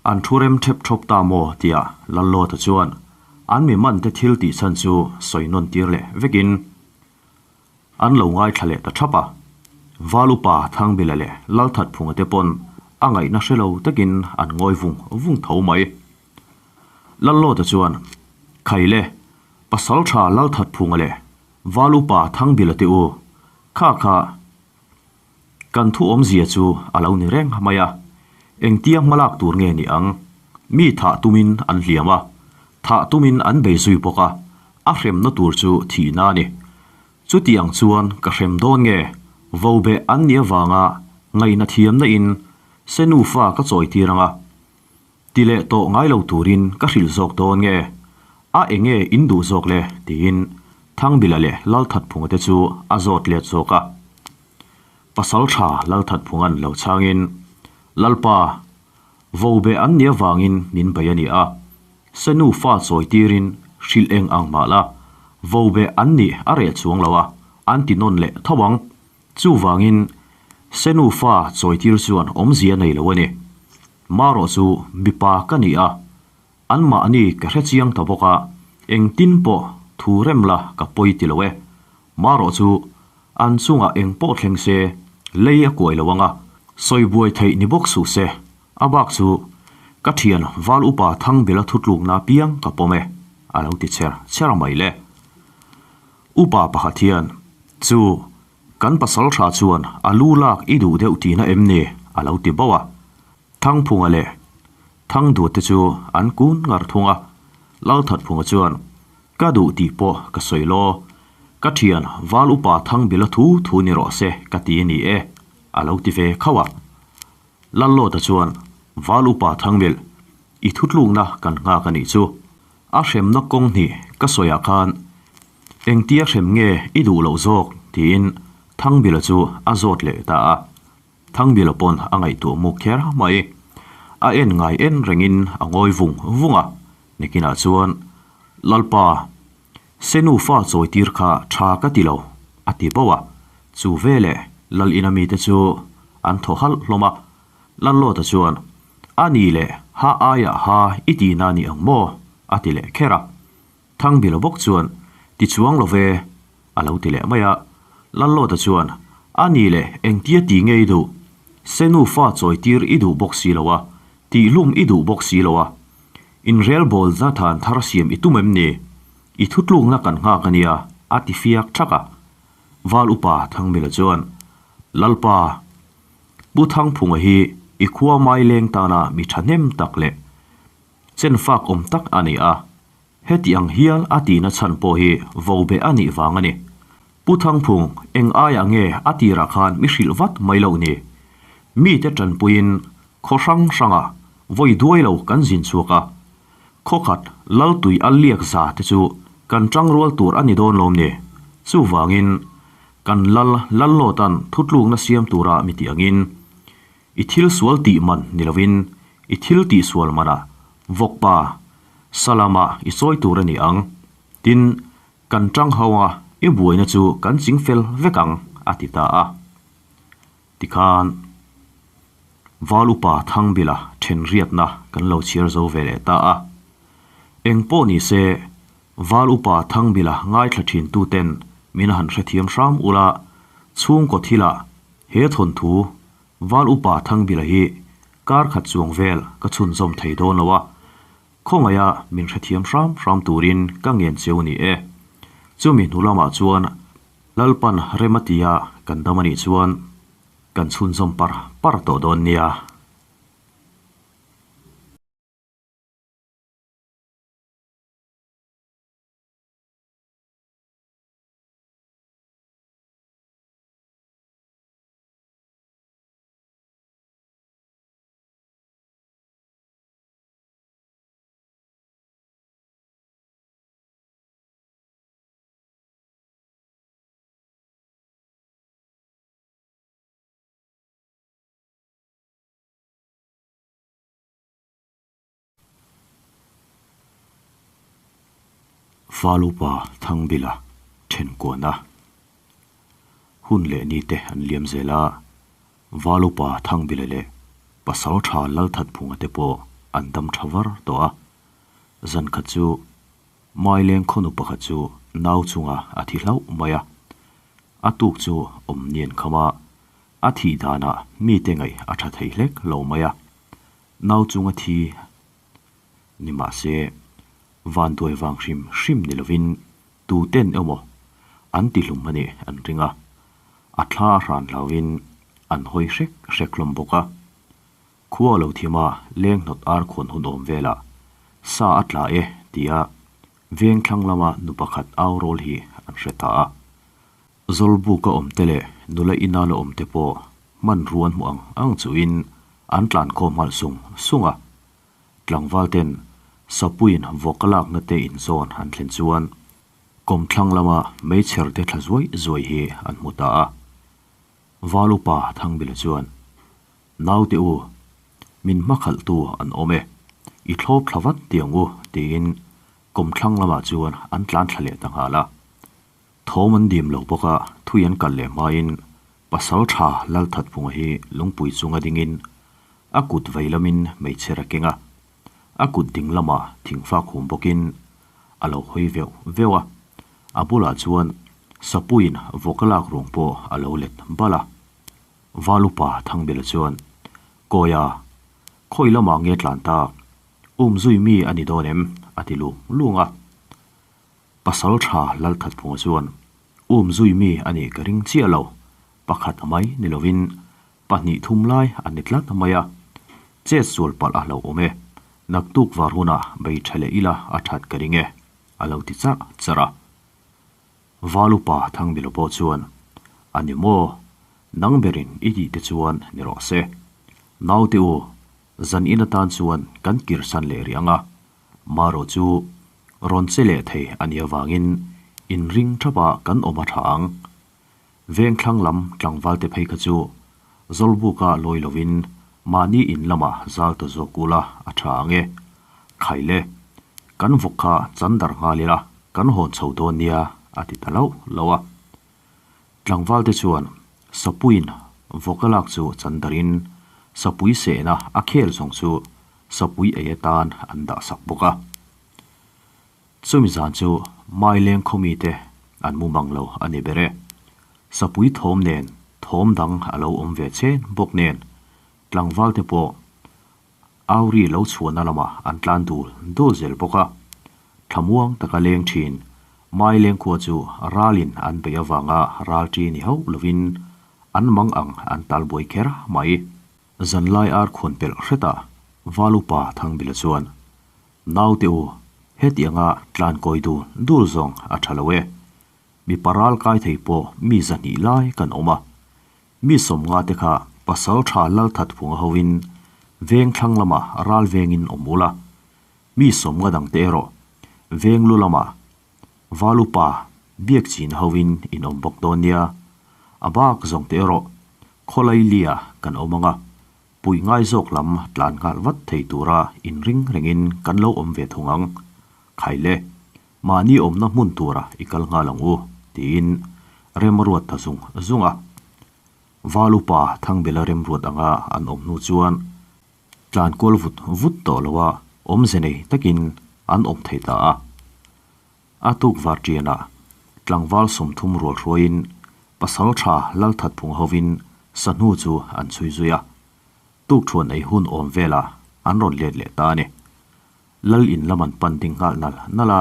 An thu rem thep thawp ta maw tia Lallawta chuan an mi man te thil tih chhan chu sawi nawn tir leh vekin an lo ngaithla leh ta thap a. Val upa Thangbila leh Lalthatphunga te pawn a ngaihna hre lo takin an ngawi vung vung tho mai. Lallawta chuan, Khaile, Pasaltha Lalthatphunga leh Val upa Thangbila te u, kha kha, Kan thu awmzia chu a lo ni reng mai a, engtia hmalak tur nge ni ang? Mi thah tumin an hliam a, thah tumin an bei zui bawk a, a hremna tur chu thihna a ni. Chuti ang chuan ka hrem dawn nge? Vobeh an nih avanga ngaihna thiamna in se nufa ka chawi tir ang a, ti leh tawh ngai lo turin ka hrilh zawk dawn nge? A enge in duh zawk le? tiin Thangbila leh Lalthatphunga te chu a zawt let zawk a. Pasal tha Lalthatphunga'n lo chhangin, Lalpa, vobe an nih avangin min bei a ni a, se nufa chawi tirin hrilh eng ang mah la, vobe an nih a reh chuang lo a, an ti nawn leh tho ang. Chuvangin, se nufa chawi tir chuan awmzia nei lo a ni. Marawh chu mipa ka ni a, anmahni ka hre chiang ta bawk a, engtin pawh thu rem la ka pawi ti lo e. Marawh chu an chungah eng pawh thleng se lei a kuai lo ang a, sawi buai theih ni bawk suh se, a bak chu ka thian Val Upa Thangbela thutlukna piang ka pawm e, a lo ti cher cher mai le. Upa pakhat hian, Chu, kan pasal tha chuan a lu lak i duh deuh tihna em ni? a lo ti bauh a. Thangphunga leh Thangduate chu an kun ngar thung a. Lalthatphunga chuan, Ka duh tih pawh ka sawi law. Ka thian Val Upa Thangbila thu thu ni rawh se ka ti a ni e, a lo ti ve khauh a. Lallawta chuan, Val Upa Thangbil, i thutlukna kan nghak a nih chu. A hremna kawng hnih ka sawiah khan engtia hrem nge i duh loh zawk? tiin Thangbila chu a zawt leh ta a. Thangbila pawn a ngaihtuah muk kher mai. A en ngai en rengin a ngawi vung vung a, nikinah chuan, Lalpa, se nufa chawi tir kha tha ka ti lo, a ti bauh a. Chu veleh Lal ina mite chu an thaw halh hlawm a. Lallawta chuan, A ni leh, ha aiah ha i tihna ni ang maw? a ti leh kher a. Thangbila bawk chuan, Ti chuang lo ve, a lo ti leh mai a. Lallawta chuan, A ni leh, engtia ti nge i duh? Se nufa chawi tir i duh bawk si lo a, tih lum i duh bawk si lo a. Inrelbawl na than thar siam i tum em ni? I thutlukna kan nghak a nia, a ti fiak thak a. Val upa Thangbila chuan, Lalpa, Pu Thangphunga hi i khua mai leng tana mi thahnem tak leh chen fak awm tak a ni a, heti ang hial a tihna chhan pawh hi vo beh a nih vang a ni. Pu Thangphung, eng aiah nge a tirah khan mi hrilh vat mai loh ni? Mite tanpuiin khaw hrang hrangah vawi duai lo kan zin chhuak a, khaw khat lal tui a liak za te chu kan tangrual tur a ni dawn lawm ni? Chuvangin, kan lal Lallawtan thutlukna siam tura mi tih angin, i thil sual tih man ni lovin i thil tih sual manah vawkpa Salama i sawi tur a ni ang. Tin, Kan tang ho a, i buaina chu kan ching fel vek ang, a ti ta a. Tikhan, Val upa Thangbila then riatna kan lo chhiar zo ve leh ta a. Eng pawh ni se, Val upa Thangbila ngaithla thin tuten min han hrethiam hram ula, chhungkaw thilah he thawnthu Val upa Thangbila hi kar khat chuang vel ka chhunzawm thei dawn lo a, Khawngaiha min hrethiam hram hram turin ka ngen cheu ni e. Chumi hnu lamah chuan Lalpan rem a tia kan dam a nih chuan kan chhunzawm par par tawh dawn nia. Falupa Thangbila thenkuahna hun leh ni te an liam zel a. Valupa Thangbila leh Pasal tha Lalthatphunga te pawh an dam tha var tawh a. Zan khat chu Maileng khawnu pakhat chu nau chunga a thi hlauh mai a. A tuk chu awm nian kham a, a thih danah mite ngaih a tha thei hlek lo mai a. Nau chunga thi ni mah se vanduai vang hrim hrim ni lovin tuten emaw an ti hlum a nih an ring a. A thla a hran hlauhin an hawi hrek hrek hlawm bawk a. Khua lo thim a, leng hnawt ar khawn hun awm velah sa a tla e tia veng thlang lama nu pakhat au rawl hi an hre ta a. Zawlbuk a awm te leh nula ina la awm te pawh hmanrua an hmuh ang ang chuhin an tlan khawm nghalh sung sung a. Tlangval ten sapuiin vawk a lakna te inzawn an thlen chuan Kawmthlang lama meichher te thla zuai zuai hi an hmu ta a. Val upa Thangbila chuan, Naute u, min hmakhalhtu an awm e, i thlawp thla vat ti ang u, tiin kawmthlang lamah chuan an tlan thla leh ta nghal a. Thawm an dim lo bawk a, thui an kal leh hmain Pasal tha Lalthatphunga hi lungpui chunga dingin a kut vei lamin meichher a keng a. A kut ding lamah thingfak hum bawkin a lo hawi veuh veuh a, a bulah chuan Sapuiin vawk a lak ruang pawh a lo let bal a. Valupa Thangbela chuan, Kawia, khawi lamah nge tlan tak? Um zui mi a ni dawn em? a ti lung lung a. Pasal tha Lalthatphunga chuan, Um zui mi a nih ka ring chiah lo, pakhat mai ni lovin pahnih thum lai a ni tlat mai a, chet sual palh a hlauh awm e, naktuk var hunah bei tha leh ila a that ka ring e, a lo ti charh charh a. Val upa Thangbilo pawh chuan, A ni maw, nang berin i tih te chuan ni rawh se. Naute u, zan in atan chuan kan kirsan leh rih ang a, marawh chu rawn che leh thei a nih avangin inring thapa kan awm a tha ang. Vengthlang lam tlangvalte phei kha chu Zawlbuka lawi lovin mahni in lamah zal ta zawk ula a tha ang e. Khaile, kan vawk kha chan darh nghal ila kan hawn chho dawn nia a ti ta loh loh a. Tlangvalte chuan Sapuiin vawk a lak chu chan darhin Sapui sehna a khel zawng chu Sapui ei atan an dah sak bawk a. Chumi zan chu Maileng khawmite an mu mang lo a ni ber e. Sapui thawm nen thawm dang a lo awm ve chen bawk nen tlangvalte pawh Auri lo chhuahna lamah an tlan dul dul zel bawk a. Thlamuang taka leng thin Maileng khua chu ralin an beih avanga ral ṭi ni hauh lovin an mang ang an tal buai kher mai. Zanlai ar khuan pelh hretah Valupa Thangbila chuan Naute u, heti anga tlan kawi dul dul zawng a tha lo e. Mipa ral kai thei pawh mi 200 lai kan awm a. Mi 50 te kha pasaltha Lalthatphunga hovin veng thlang lamah ral vengin awm ula. Mi 50 dang te erawh veng lu lamah val upa Biakchina hovin in awm bawk dawn nia. A bak zawng te erawh khawlai lia kan awm anga pui ngai zawk lam tlan nghal vat thei tura inring rengin kan lo awm ve thung ang. Khai le, mahni awmna hmun tura i kal nghal ang u, tiin rem a ruat ta zung zung a. Val upa Thangbela remruat anga an awm hnu chuan tlan kual vut vut tawh loa awmze nei takin an awm thei ta a. A tuk varṭianah tlangval 30 rual hruaiin pasalṭha Lalthatphung hovin sahnu chu an chhui zui a. Tukṭhuan ei hun awm velah an rawn let leh ta a ni. Lal in lam an pan ding nghal nal nal a,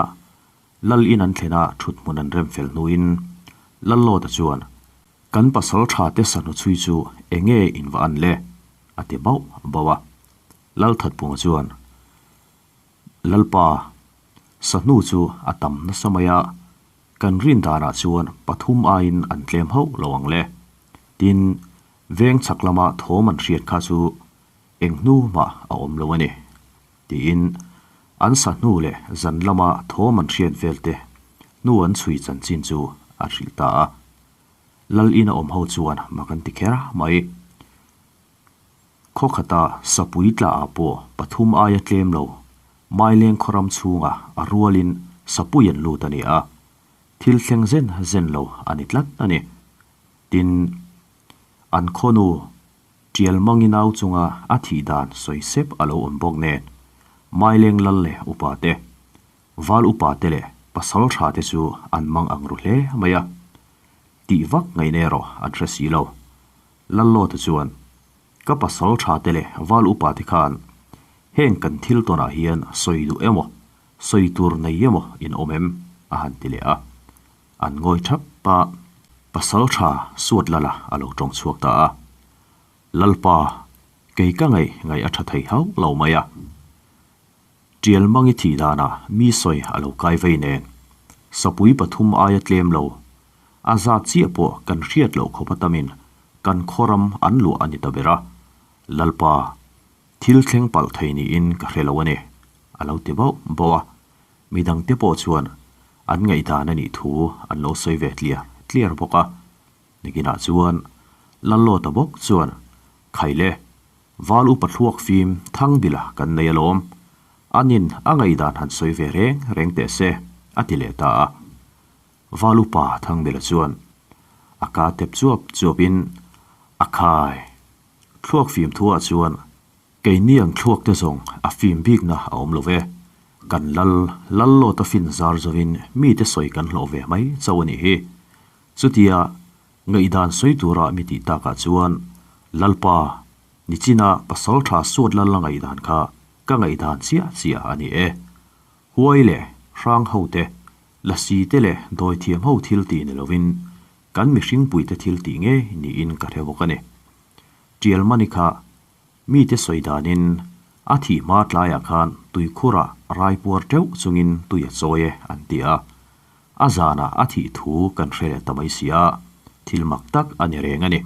Lal in an thlen a ṭhut hmun an rem fel hnuin Lallawta chuan, Kan pasalṭha te sahnu chhui chu eng nge in va an le? a ti bauh bauh a. Lalthatphunga chuan, Lalpa, sahnu chu a tam nasa mai a, kan rin danah chuan pathum aiin an tlem hauh lo ang le. Tin, veng chhak lama thawm an hriat kha chu eng hnu mah a awm lo a ni, tiin an sahnu leh zan lama thawm an hriat vel te hnu an chhui chanchin chu a hrilh ta a. Lal ina awm ho chuan mak an ti kher mai. Khaw khata sapui tla ah pawh pathum aia tlem lo, Maileng khawram chhunga a rualin sapui an lut a ni a, thil thleng zen zen lo a ni tlat a ni. Tin, an khawnu Tial Mangi nau chunga a thih dan sawi sep a lo awm bawk nen, Maileng lal leh upa te, Val upa te leh pasal tha te chu an mang ang ru hle mai a. Tih vak ngaihna erawh an hre si lo. Lallawta chuan, Ka pasal tha te leh val upa te khan heng kan thil tawnah hian sawi duh emaw, sawi tur nei emaw in awm em? a han ti leh a. An ngawi thap a, pasal tha suat lala a lo tawng chhuak ta a. Lalpa, kei ka ngaih ngaih a tha thei hauh lo mai a. Tial Mangi thih danah mi sawi a lo kai vei nen, sapui pathum aia tlem lo, a zat chiah pawh kan hriat loh khawp atamin kan khawram an luah a ni ta ber a, Lalpa, thil thleng palh thei niin ka hre lo a ni, a lo ti bauh bauh a, midangte pawh chuan an ngaihdan a nih thu an lo sawi ve tliar tliar bawk a, nikinah chuan Lallawta bawk chuan, Khaile, Val upa thluak fim Thangbila kan nei alawm. Anin a ngaihdan han sawi ve reng reng teh se, a ti leh ta a. Val upa Thangbila chuan a ka tep chuap chuapin a khai. Thluak fim thuah chuan keini ang thluak te zawng a fim bikna a awm lo ve. Kan lal lal lawta fin zar zovin mite sawi kan hlawh ve mai chauh a nih hi. Chutia Ngaihdan sawi tura mi tih takah chuan Lalpa, nichina pasaltha suat lal la ngaihdan kha ka ngaihdan chiah chiah a ni e. Huai leh hrang ho te, lasi te leh dawithiam ho thil tih ni lovin kan mihringpui te thil tih ngei niin ka hre bawk a ni. Tialmani kha mite sawi danin a thih hma tlaiah khan tuikhurah raipuar teuh chungin tui a chawi e an ti a. A zanah a thih thu kan hre leh ta mai si a, thil mak tak a ni reng a ni.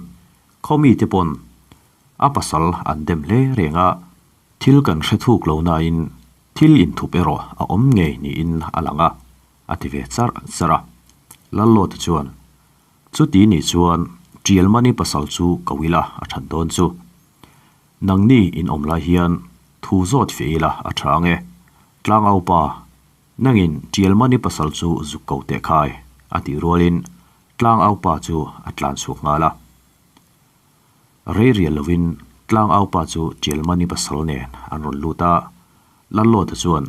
Khawmi te pawn a pasal an dem hle reng a, thil kan hre thuk lo nain thil inthup erawh a awm ngei niin a lang a, a ti ve charh charh a. Lallawta chuan, Chuti nih chuan Tialmani pasal chu ko ila a that dawn chu. Nangni in awm lai hian thu zawt fiah ila a tha ang e. Tlangaupa Nangin Tialmani pasal chu zuk ko teh khai, a tih rualin Tlangaupa chu a tlan chhuak nghal a. Rei rial lovin Tlangaupa chu Tialmani pasal nen an rawn lut a, Lallawta chuan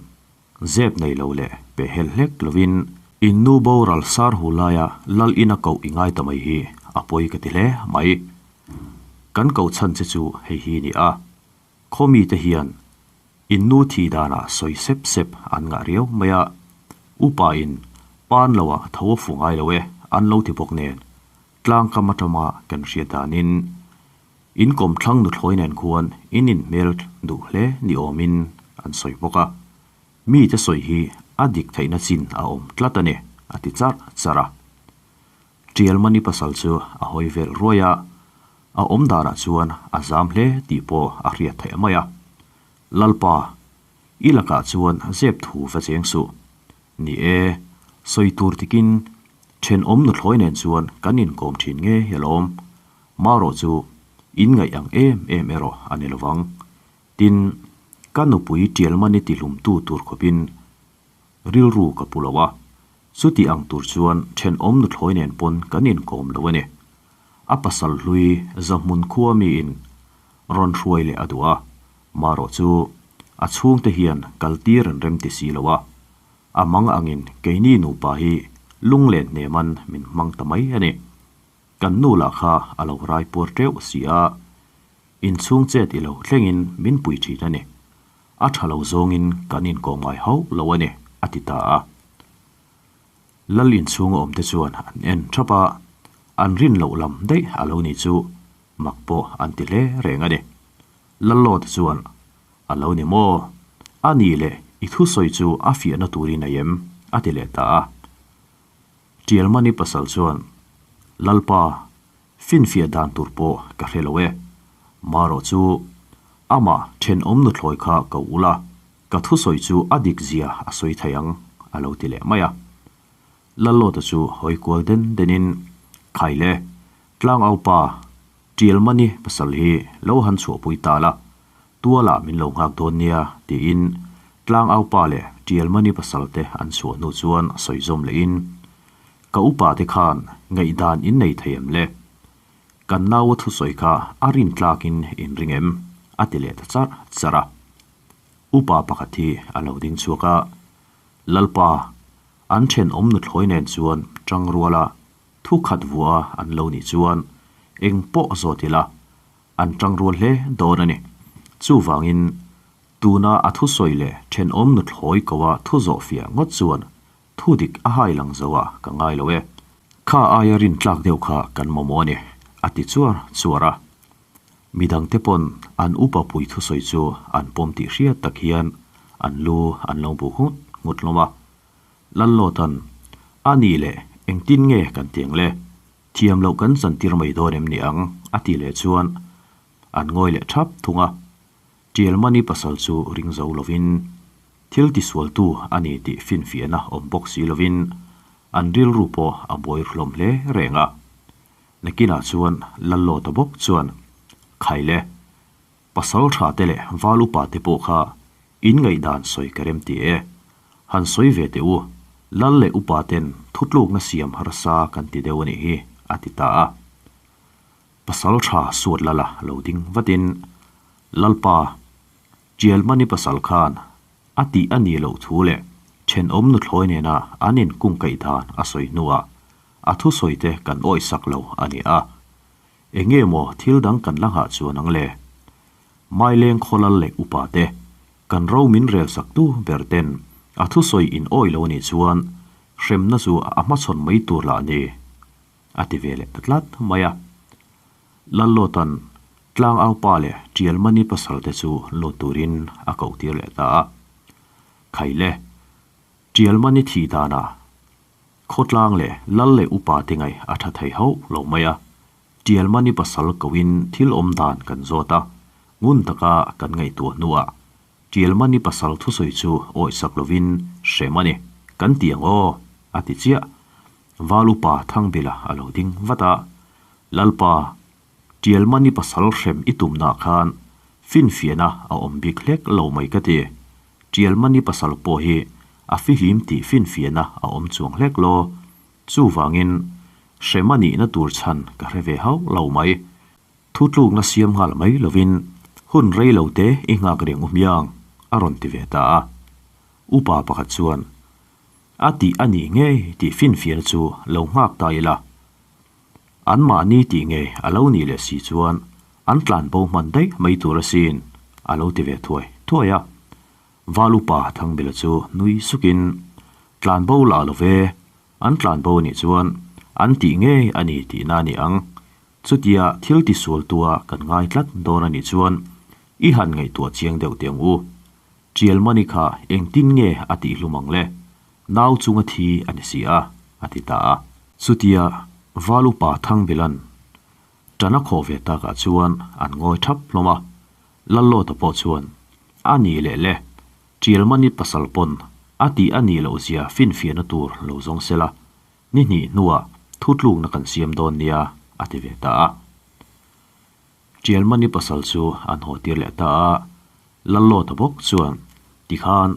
zep nei lo leh peh hel hlek lovin, In nu boral sar hu laia lal ina koh i ngai ta mai hi a pawi ka ti hle mai. Kan koh chhan che chu hei hi ni a, khaw mite hian In nu thih danah sawi sep sep an ngah riau mai a, upa in pan lo ah tho a fu ngai lo e an lo ti bawk nen, tlang kam atama kan hriat danin in kawmthlang nuthlawi nen khuan in inhmel duh hle ni awmin an sawi bawk a, mite sawi hi a dik theihna chin a awm tlat a ni a ti charh charh a. Tialmani pasal chu a hawi vel ruai a, a awm danah chuan a zam hle tih pawh a hriat theih mai a. Lalpa, i lakah chuan zep thu va cheng suh. Ni e, sawi tur tikin thenawm nuthlawi nen chuan kan inkawm thin nge alawm. Marawh chu in ngaih ang em em erawh a ni lovang. Tin, ka nupui Tialmani tihlumtu tur khawpin rilru ka pu lo a, chuti ang tur chuan thenawm nuthlawi nen pawn kan inkawm lo a ni. A pasal hlui Zahmun khua miin rawn hruai leh a duh a, marawh chu a chhungte hian kaltir an rem ti si lo a, a mang angin keini nupa hi lunglen hneman min hmang ta mai a ni. Kan nu lah kha a lo rai puar teuh si a, inchhung chet i lo thlengin min pui thin a ni. A tha lo zawngin kan inkawm ngai hauh lo a ni, a ti ta a. Lal inchhunga awmte chuan an en thap a, an rin loh lam daih a lo ni chu mak pawh an ti hle reng a ni. Lallawte chuan, A lo ni maw? A ni le, i thusawi chu a fiahna turin a em? a ti leh ta a. Tialmani pasal chuan, Lalpa, finfiah dan tur pawh ka hre lo e. Marawh chu, amah thenawm nuthlawi kha ko ula, ka thusawi chu a dik zia a sawi thei ang, a lo ti leh mai a. Lallawta chu hawi kual den denin, Khai le, tlangaupa, Tialmani pasal hi lo han chhuahpui ta la, Tualah min lo nghak dawn nia, tiin Tlangaupa leh Tialmani pasalte an chhuah hnu chuan sawi zawm lehin, Ka upa te khan ngaihdan in nei thei em le? Kan naua thusawi kha a rin tlakin in ring em? a ti leh ta charh charh a. Upa pakhat hi a lo ding chhuak a, Lalpa, an thenawm nuthlawi nen chuan tangruala thu khat vua an lo nih chuan eng pawh zawt ila, An tangrual hle dawn a ni. Chuvangin, tuna a thusawi leh thenawm nuthlawi koa thu zawh fiah ngawt chuan thu dik a hai lang zo a ka ngai lo e. Kha aia rin tlak deuh kha kan mamawh a ni, a ti chuar chuar a. Midangte pawn an upa pui thusawi chu an pawm tih hriat tak hian an lu an lo bu nghut nghut hlawm a. Lallawta'n, A nih leh engtin nge kan ti ang le? Thiam loh kan chantir mai dawn em ni ang? a ti leh chuan an ngawi leh thap thung a. Tialmani pasal chu ring zo lovin thil tisualtu a ni tih finfiahna awm bawk si lovin an rilru pawh a buai hlawm hle reng a. Nakinah chuan Lallawta bawk chuan, Khaile, pasal tha te leh val upa te pawh kha In ngaihdan sawi ka rem ti e. Han sawi ve teh u, Lal leh upa ten thutlukna siam harsa kan ti deuh a nih hi, a ti ta a. Pasal tha suat lala lo ding vatin, Lalpa, Tialmani pasal khan a tih a nih loh thu leh thenawm nuthlawi nena an inkungkaih dan a sawi hnuah a thusawi te kan awihsak lo a ni a. Enge maw thil dang kan la nghah chuan ang le? Maileng khawlal leh upa te, kan ro min rel sak tu ber ten a thusawi in awi lo anih chuan hremna chu a hmachhawn mai tur lah a ni, a ti ve leh ta tlat mai a. Lallawtan Tlangaupa leh Tialmani pasal te chu lut turin a koh tir leh ta a. Khaile, Tialmani thih danah Khawtlang leh Lal leh upa te ngaih a tha thei hauh lo mai a. Tialmani pasal koin thil awm dan kan zawt a, ngun taka kan ngaihtuah hnuah Tialmani pasal thusawi chu awihsak lovin hrem a ni, kan ti ang aw, a ti chiah. Val upa Thangbila a lo ding vat a, Lalpa, Tialmani pasal hrem i tumnaah khan finfiahna a awm bik hlek lo mai ka ti. Tialmani pasal pawh hi a fihlim tih finfiahna a awm chuang hlek lo. Chuvangin, hrem a nihna tur chhan ka hre ve hauh lo mai. Thutlukna siam nghal mai lovin hun rei lo te i nghak reng u hmiang, a rawn ti ve ta a. Upa pakhat chuan, A tih a nih ngei tih finfiahna chu lo nghak ta ila. Anmahni tih ngei a lo nih leh si chuan an tlanbo hman daih mai tur asin, a lo ti ve thuai thuai a. Val upa Thangbila chu nui sukin, Tlanbo lah lo ve, an tlanbo a nih chuan an tih ngei a ni tihna a ni ang. Chutia thil tisualtua kan ngai tlat dawn a nih chuan i han ngaihtuah chiang deuh teh ang u. Tialmani kha engtin nge a tih hlum ang le? Nau chunga thi a ni si a, a ti ta a. Chutia Valupa Thangbila'n ṭan a khawh ve takah chuan an ngawi ṭhap hlawm a, Lallawta pawh chuan, A nih leh le, Ṭialmani pasal pawn a tih a nih loh zia finfiahna tur lo zawng sela, ni hnih hnuah thutlukna kan siam dawn nia, a ti ve ta a. Ṭialmani pasal chu an haw tir leh ta a, Lallawta bawk chuan, Tikhan,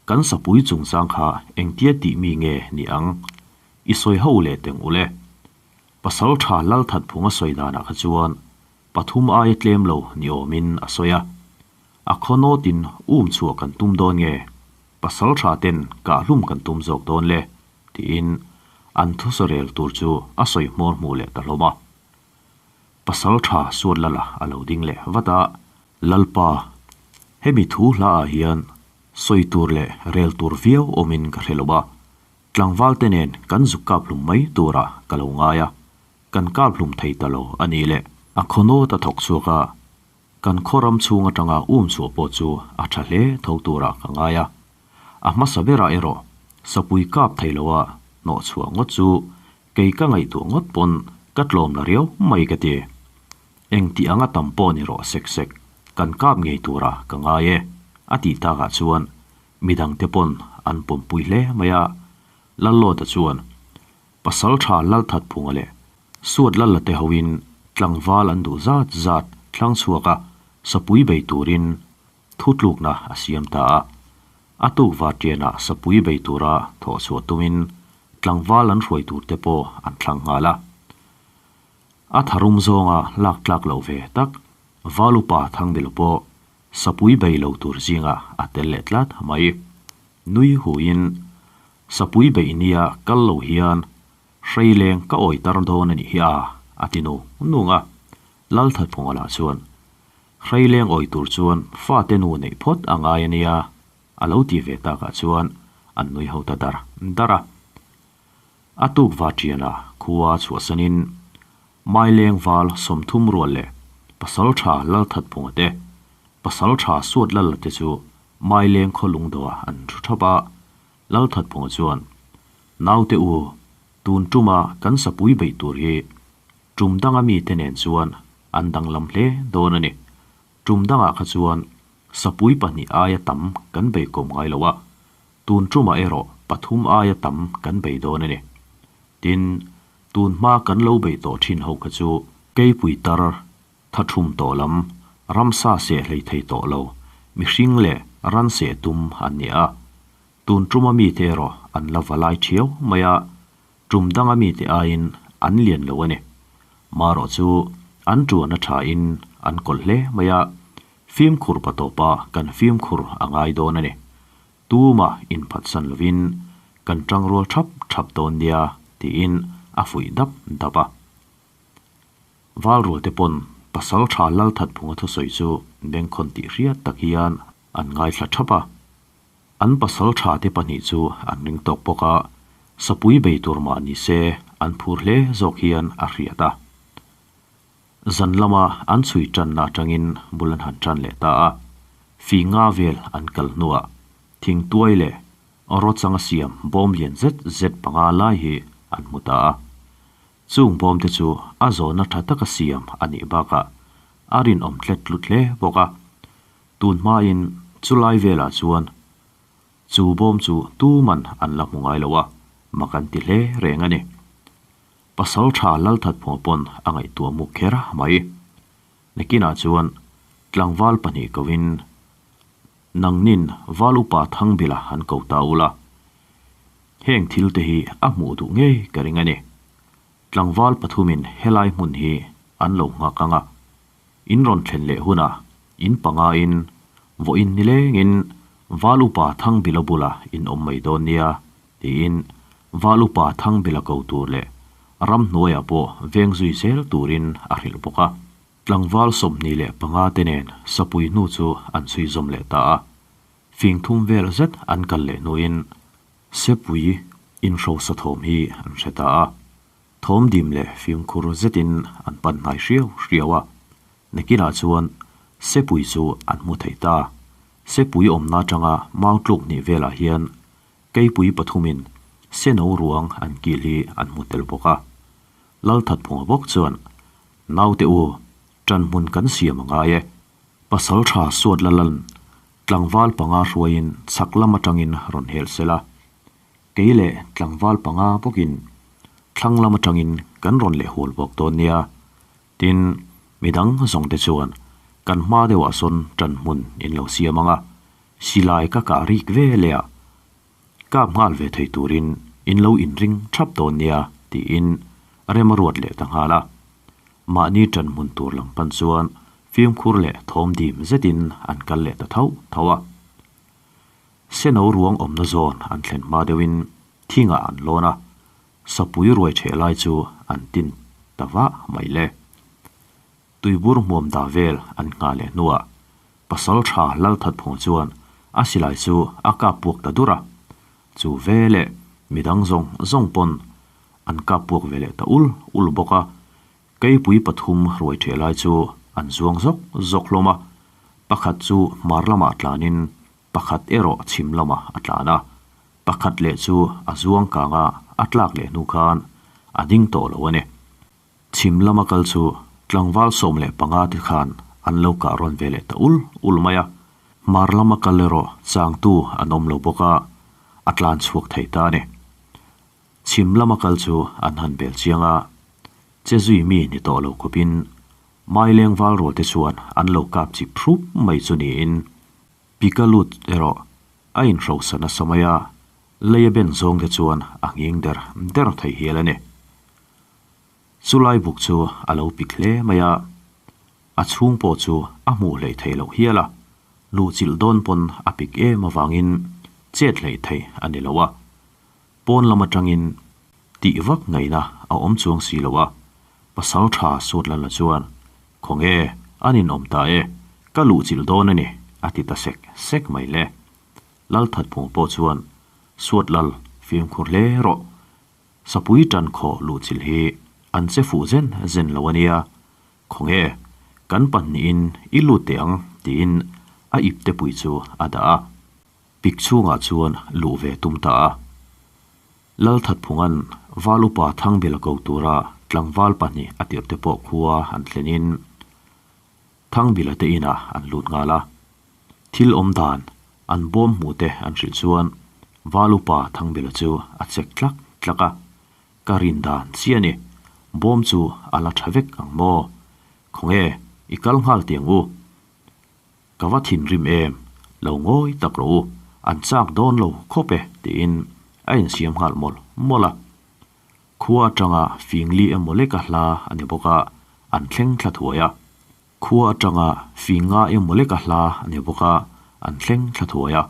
kan sapui chungchang kha engtia tih mi nge ni ang? I sawi ho leh teng u le. Pasal tha Lalthatphunga sawi danah kha chuan pathum aia tlem lo ni awmin a sawi a. A khaw nawtin um chhuah kan tum dawn nge? Pasal tha ten kahhlum kan tum zawk dawn le? tiin an thusarel tur chu a sawi hmawr hmuh leh ta hlawm a. Pasal tha Suatlala a lo ding leh vat a. Lalpa, hemi thu hla ah hian sawi tur leh rel tur viau awmin ka hre lo a, tlangval te nen kan zuk kap hlum mai turah ka lo ngai a, kan kap hlum thei ta lo a ni le. A khaw nawt a thawk chhuak a, kan khaw ram chhung atanga um chhuah pawh chu a tha hle tho turah ka ngai a. A hmasa berah erawh sapui kap thei loa hnawh chhuah ngawt chu kei ka ngaihtuah ngawt pawn ka tlawm la riau mai ka ti. Eng tih anga tam pawh ni rawh sek sek, kan kap ngei tura ka ngai e, a tih takah chuan midangte pawn an pawmpui hle mai a. Lallawta chuan Pasal tha Lalthatphunga leh Suat Lallate hoin tlangval an duh zat zat thlang chhuak a, sapui bei turin Thutlukna a siam ta a. A tuk vartianah sapui bei tura thawh chhuah tumin tlangval an hruai tur te pawh an thlang nghal a. A tharum zawnga lak tlak loh ve tak Valupa Thangbilo pawh sapui bei lo tur zingah a tel leh tlat mai. Nui huin sapui beih nia kal lo hian hreileng ka awi tar dawn a nih hi a, a ti nu nung a. Lalthatphunga lah chuan Hreileng awi tur chuan fate nu neih phawt a ngai a nia, a lo ti ve takah chuan an nui ho ta dar dar a. A tuk va ṭiana khua chhuahsanin Maileng val 30 rual leh Pasalṭha Lalthatphunga te, Pasalṭha Suatlala te chu Maileng khaw lungdawhah an ṭhu ṭhap a. Lalthatphunga chuan, Naute u, tun ṭuma kan sapui beih tur hi Tum danga mite nen chuan an danglam hle dawn a ni. Tum dangah kha chuan sapui pahnih aia tam kan bei kawm ngai lo a, tun tumah erawh pathum aia tam kan bei dawn a ni. Tin, tun hma kan lo bei tawh thin ho kha chu keipui tar, tha thum tawh lam, ramsa seh hlei thei tawh lo, mihring leh ran seh tum an ni a. Tun tuma mite erawh an la va lai thiau mai a, Tum danga mite aiin an lian lo a ni. Marawh chu an tuan a thain an kawlh hle mai a, fimkhur pa tawpa kan fimkhur a ngai dawn a ni. Tumah inphatsan lovin kan tangrual thap thap dawn nia tiin a fuih dap dap a. Valrualte pawn pasal tha Lalthatphunga thusawi chu bengkhawn tih hriat tak hian an ngaithla thap a. An pasal tha te pahnih chu an ring tawk bawk a, sapui bei tur mah ni se an phur hle zawk hian a hriat a. Zan lama an chhui tanna atangin bul an han tan leh ta a, fi nga vel an kal hnuah thingtuai leh rawchanga siam bawm lian zet zet panga lai hi an hmu ta a. Chung bawm te chu a zawhna tha taka siam a nih bakah a rinawm tlet tlut hle bawk a. Tun hmain chulai velah chuan chu bawm chu tuman an la hmu ngai lo a, mak an ti hle reng a ni. Pasal tha Lalthatphunga pawn a ngaihtuah muk kher mai. Nakinah chuan tlangval pahnih koin nangnin Val Upa Thangbila an ko ta ula, heng thil te hi a hmuh duh ngei ka ring a ni. Tlangval pathumin helai hmun hi an lo nghak ang a, In rawn thlen leh hunah in panga in vawiin nilengin Val Upa Thangbila bulah in awm mai dawn nia tiin Val Upa Thangbila ko tur leh ramhnuaiah pawh veng zui zel turin a hrilh bawk a. Tlangval 25 te nen sapui hnu chu an chhui zawm leh ta a. Fing thum vel zet an kal leh hnuin sepui inhrosa thawm hi an hre ta a. Thawm dim leh fimkhur zetin an pan hnai hriau hriau a, nakinah chuan sepui chu an hmu thei ta. Sepui awmna atanga mau tluk hnih velah hian keipui pathumin seno ruang an kil hi an hmu tel bawk a. Lalthatphunga bawk chuan, Naute u, ṭan hmun kan siam a ngai e. Pasalṭha suat Lala'n tlangval panga hruaiin chhak lam aṭangin rawn helh sela, kei leh tlangval panga bawkin thlang lam aṭangin kan rawn leh hual bawk dawn nia. Tin, midang zawngte chuan kan hma deuhah sawn ṭan hmun in lo siam ang a, silai ka kah rik ve leh a, kap nghal ve thei turin in lo inring ṭhap dawn nia tiin rem a ruat leh ta nghal a. Mahni ṭan hmun tur lam pan chuan fimkhur leh thawm dim zetin an kal leh ta thauh thauh a. Seno ruang awmna zawn an thlen hma deuhin thingah an lawn a, sapui ruai ṭheh lai chu an tin ta vah mai le. Tuibur hmuam dah vel an nghah leh hnuah Pasalṭha Lalthatphung chuan a silai chu a kap puak ta dur a, chu veleh midang zawng zawng pawn an kap puak ve leh ta ul ul bawk a, keipui pathum ruai ṭheh lai chu an zuang zawk zawk hlawm a, pakhat chu hmar lamah tlanin pakhat erawh chhim lamah a tlan a, pakhat leh chu a zuang kang a a tlak leh hnu khan a ding tawh lo a ni. Chhim lama kal chu tlangval 15 te khan an lo kah rawn ve leh ta ul ul mai a, hmar lama kal erawh changtu an awm lo bawk a, a tlan chhuak thei ta a ni. Chhim lama kal chu an han bel chiang a, che zui mi ni tawh lo khawpin Maileng val rual te chuan an lo kap chip hrup mai chu niin Pika lut erawh a inhrosa nasa mai a, lei a ben zawng te chuan a nghing der der thei hial a ni. Chulai buk chu a lo pik hle mai a, a chhung pawh chu a hmuh hleih theih loh hial a, luhchilh dawn pawn a pik em avangin chet hleih theih a ni lo a, pawn lam atangin tih vak ngaihna a awm chuang si lo a, pasal tha sut lan la chuan, Khawnge, an inawm ta e, ka luhchilh dawn a ni, a ti ta sek sek mai le. Lalthatphung pawh chuan, Suat lal, fimkhur hle rawh, Sapui tan khaw luhchilh hi an che fuh zen zen lo a nia, khawnge kan pahnihin i lut teh ang tiin a ipte pui chu a dah a, pik chhungah chuan luh ve tum ta a. Lalthatphunga'n Val upa Thangbila ko tura tlangval pahnih a tirhte pawh khua an thlenin Thangbila te inah an lut nghal a. Thil awm dan an bawm hmuh te an hrilh chuan Val upa Thangbela chu a chek tlak tlak a, Ka rin dan chiah a ni, bawm chu a la tha vek ang maw? Khawnge, i kal nghal tiang u. Ka va thinrim em, lo ngawi tak rawh u, an chak dawn lo khawp e tiin a insiam nghal mawlh mawlh a. Khua atanga fingli emaw leka hla a ni bawk a, an thleng thla thuai a. Khua atanga fing nga emaw leka hla a ni bawk a, an thleng thla thuai a.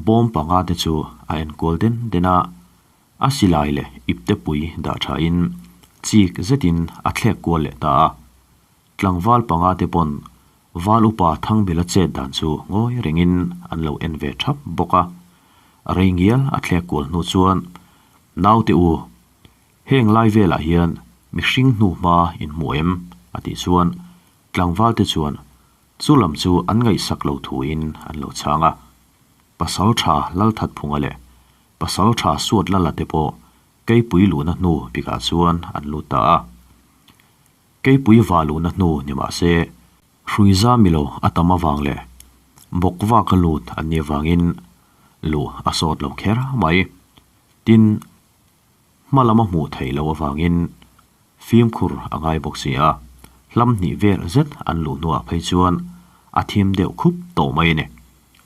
Bawm panga te chu a enkual den den a, a silai leh ipte pui dah thain chik zetin a thlek kual leh ta a. Tlangval panga te pawn Val upa Thangbila chet dan chu ngawi rengin an lo en ve thap bawk a. Rei ngial a thlek kual hnu chuan, Naute u, Heng lai velah hian mihring hnu hma in hmu em? a tih chuan tlangval te chuan chu lam chu an ngaihsak lo thuin an lo chhang a. Pasal tha Lalthatphunga leh Pasal tha Suat Lala te pawh Keipui luhna hnu bikah chuan an lut ta a. Keipui va luhna hnu ni mah se Hruiza milo a tam avang leh bawkvaka lut an nih avangin luh a sawt lo kher mai. Tin, Hma lam a hmuh theih loh avangin fimkhur a ngai bawk si a, hlam hnih vel zet an luh hnuah phei chuan a thim deuh khup tawh mai a ni.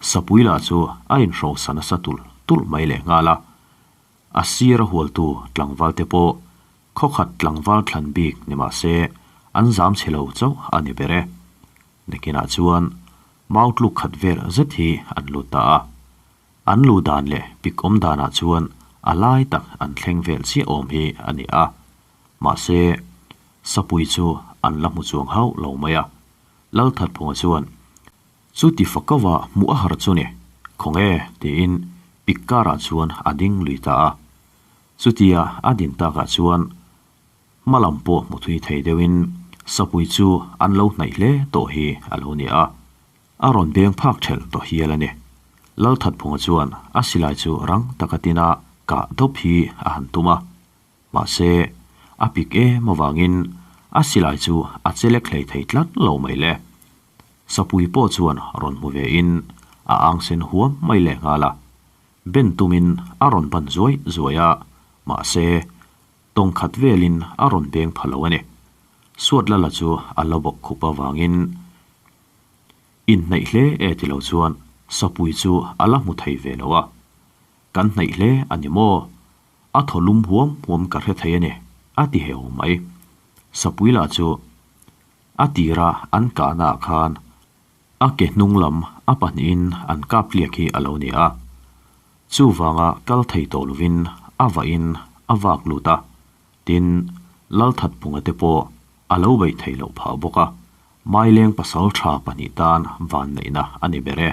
Sapui lah chu a inhrosa nasa tulh tulh mai leh nghal a, a sir a hualtu tlangval te pawh khawkhat tlangval thlan bik ni mah se an zam chhe lo chauh a ni ber e. Nakinah chuan mau tluk khat vel zet hi an lut ta a. An lu dan leh pik awm danah chuan a lai tak an thleng vel chiah awm hi a ni a, mahse Sapui chu an la hmu chuang hauh lo mai a. Lalthatphunga chuan, Chu ti fakauva hmuh a har chu ni, khawnge? tiin pik karah chuan a ding lui ta a. Chutia a din takah chuan hma lam pawh hmu thui thei deuhin Sapui chu an lo hnaih hle tawh hi a lo ni a. A rawn beng phak ṭhelh tawh hial a ni. Lalthatphunga chuan a silai chu rang taka tina kah dawp hi a han tum a. Mahse, a pik em avangin a silai chu a chelek hlei thei tlat lo mai le. Sapui pawh chuan rawn hmu ve in a ang sen huam mai leh nghal a. Ben tumin a rawn ban zuai zuai a, mahse tawng khat velin a rawn beng pha lo a ni. Suatlala chu a la bawk khup avangin inhnaih hle e ti lo chuan sapui chu a la hmu thei ve lo a. Kan hnaih hle a ni maw? A thaw lum huam huam ka hre thei a ni, a ti heu mai. Sapui lah chu a tira an kahna ah khan a ke hnung lam a pahnihin an kap tliak hi a lo ni a. Chuvanga kal thei tawh lovin a vahin a vak lut a, tin, Lalthatphunga te pawh a lo beih theih loh phah bawk a, Maileng pasal tha pahnih tan vanneihna a ni ber e.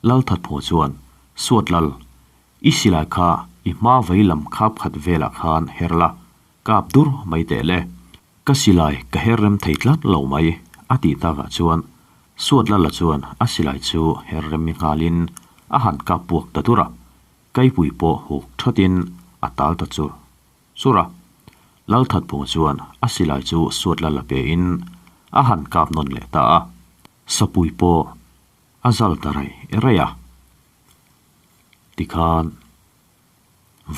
Lalthatphunga chuan, Suat Lal, i silai kha i hma vei lam khap khat velah khan her la, kap dur mai teh le. Ka silai ka her rem thei tlat lo mai, a tih takah chuan Suat Lala chuan a silai chu her rem nghalin a han kap puak ta dur a, Kaipui pawh huk thatin a tal ta chur chur a. Lalthatphunga chuan a silai chu Suat Lala pein a han kap nawn leh ta a, Sapui pawh a zal ta raih raih a. Tikhan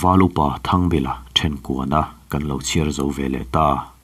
Val upa Thangbela then kuana kan lo chhiar zo ve leh ta.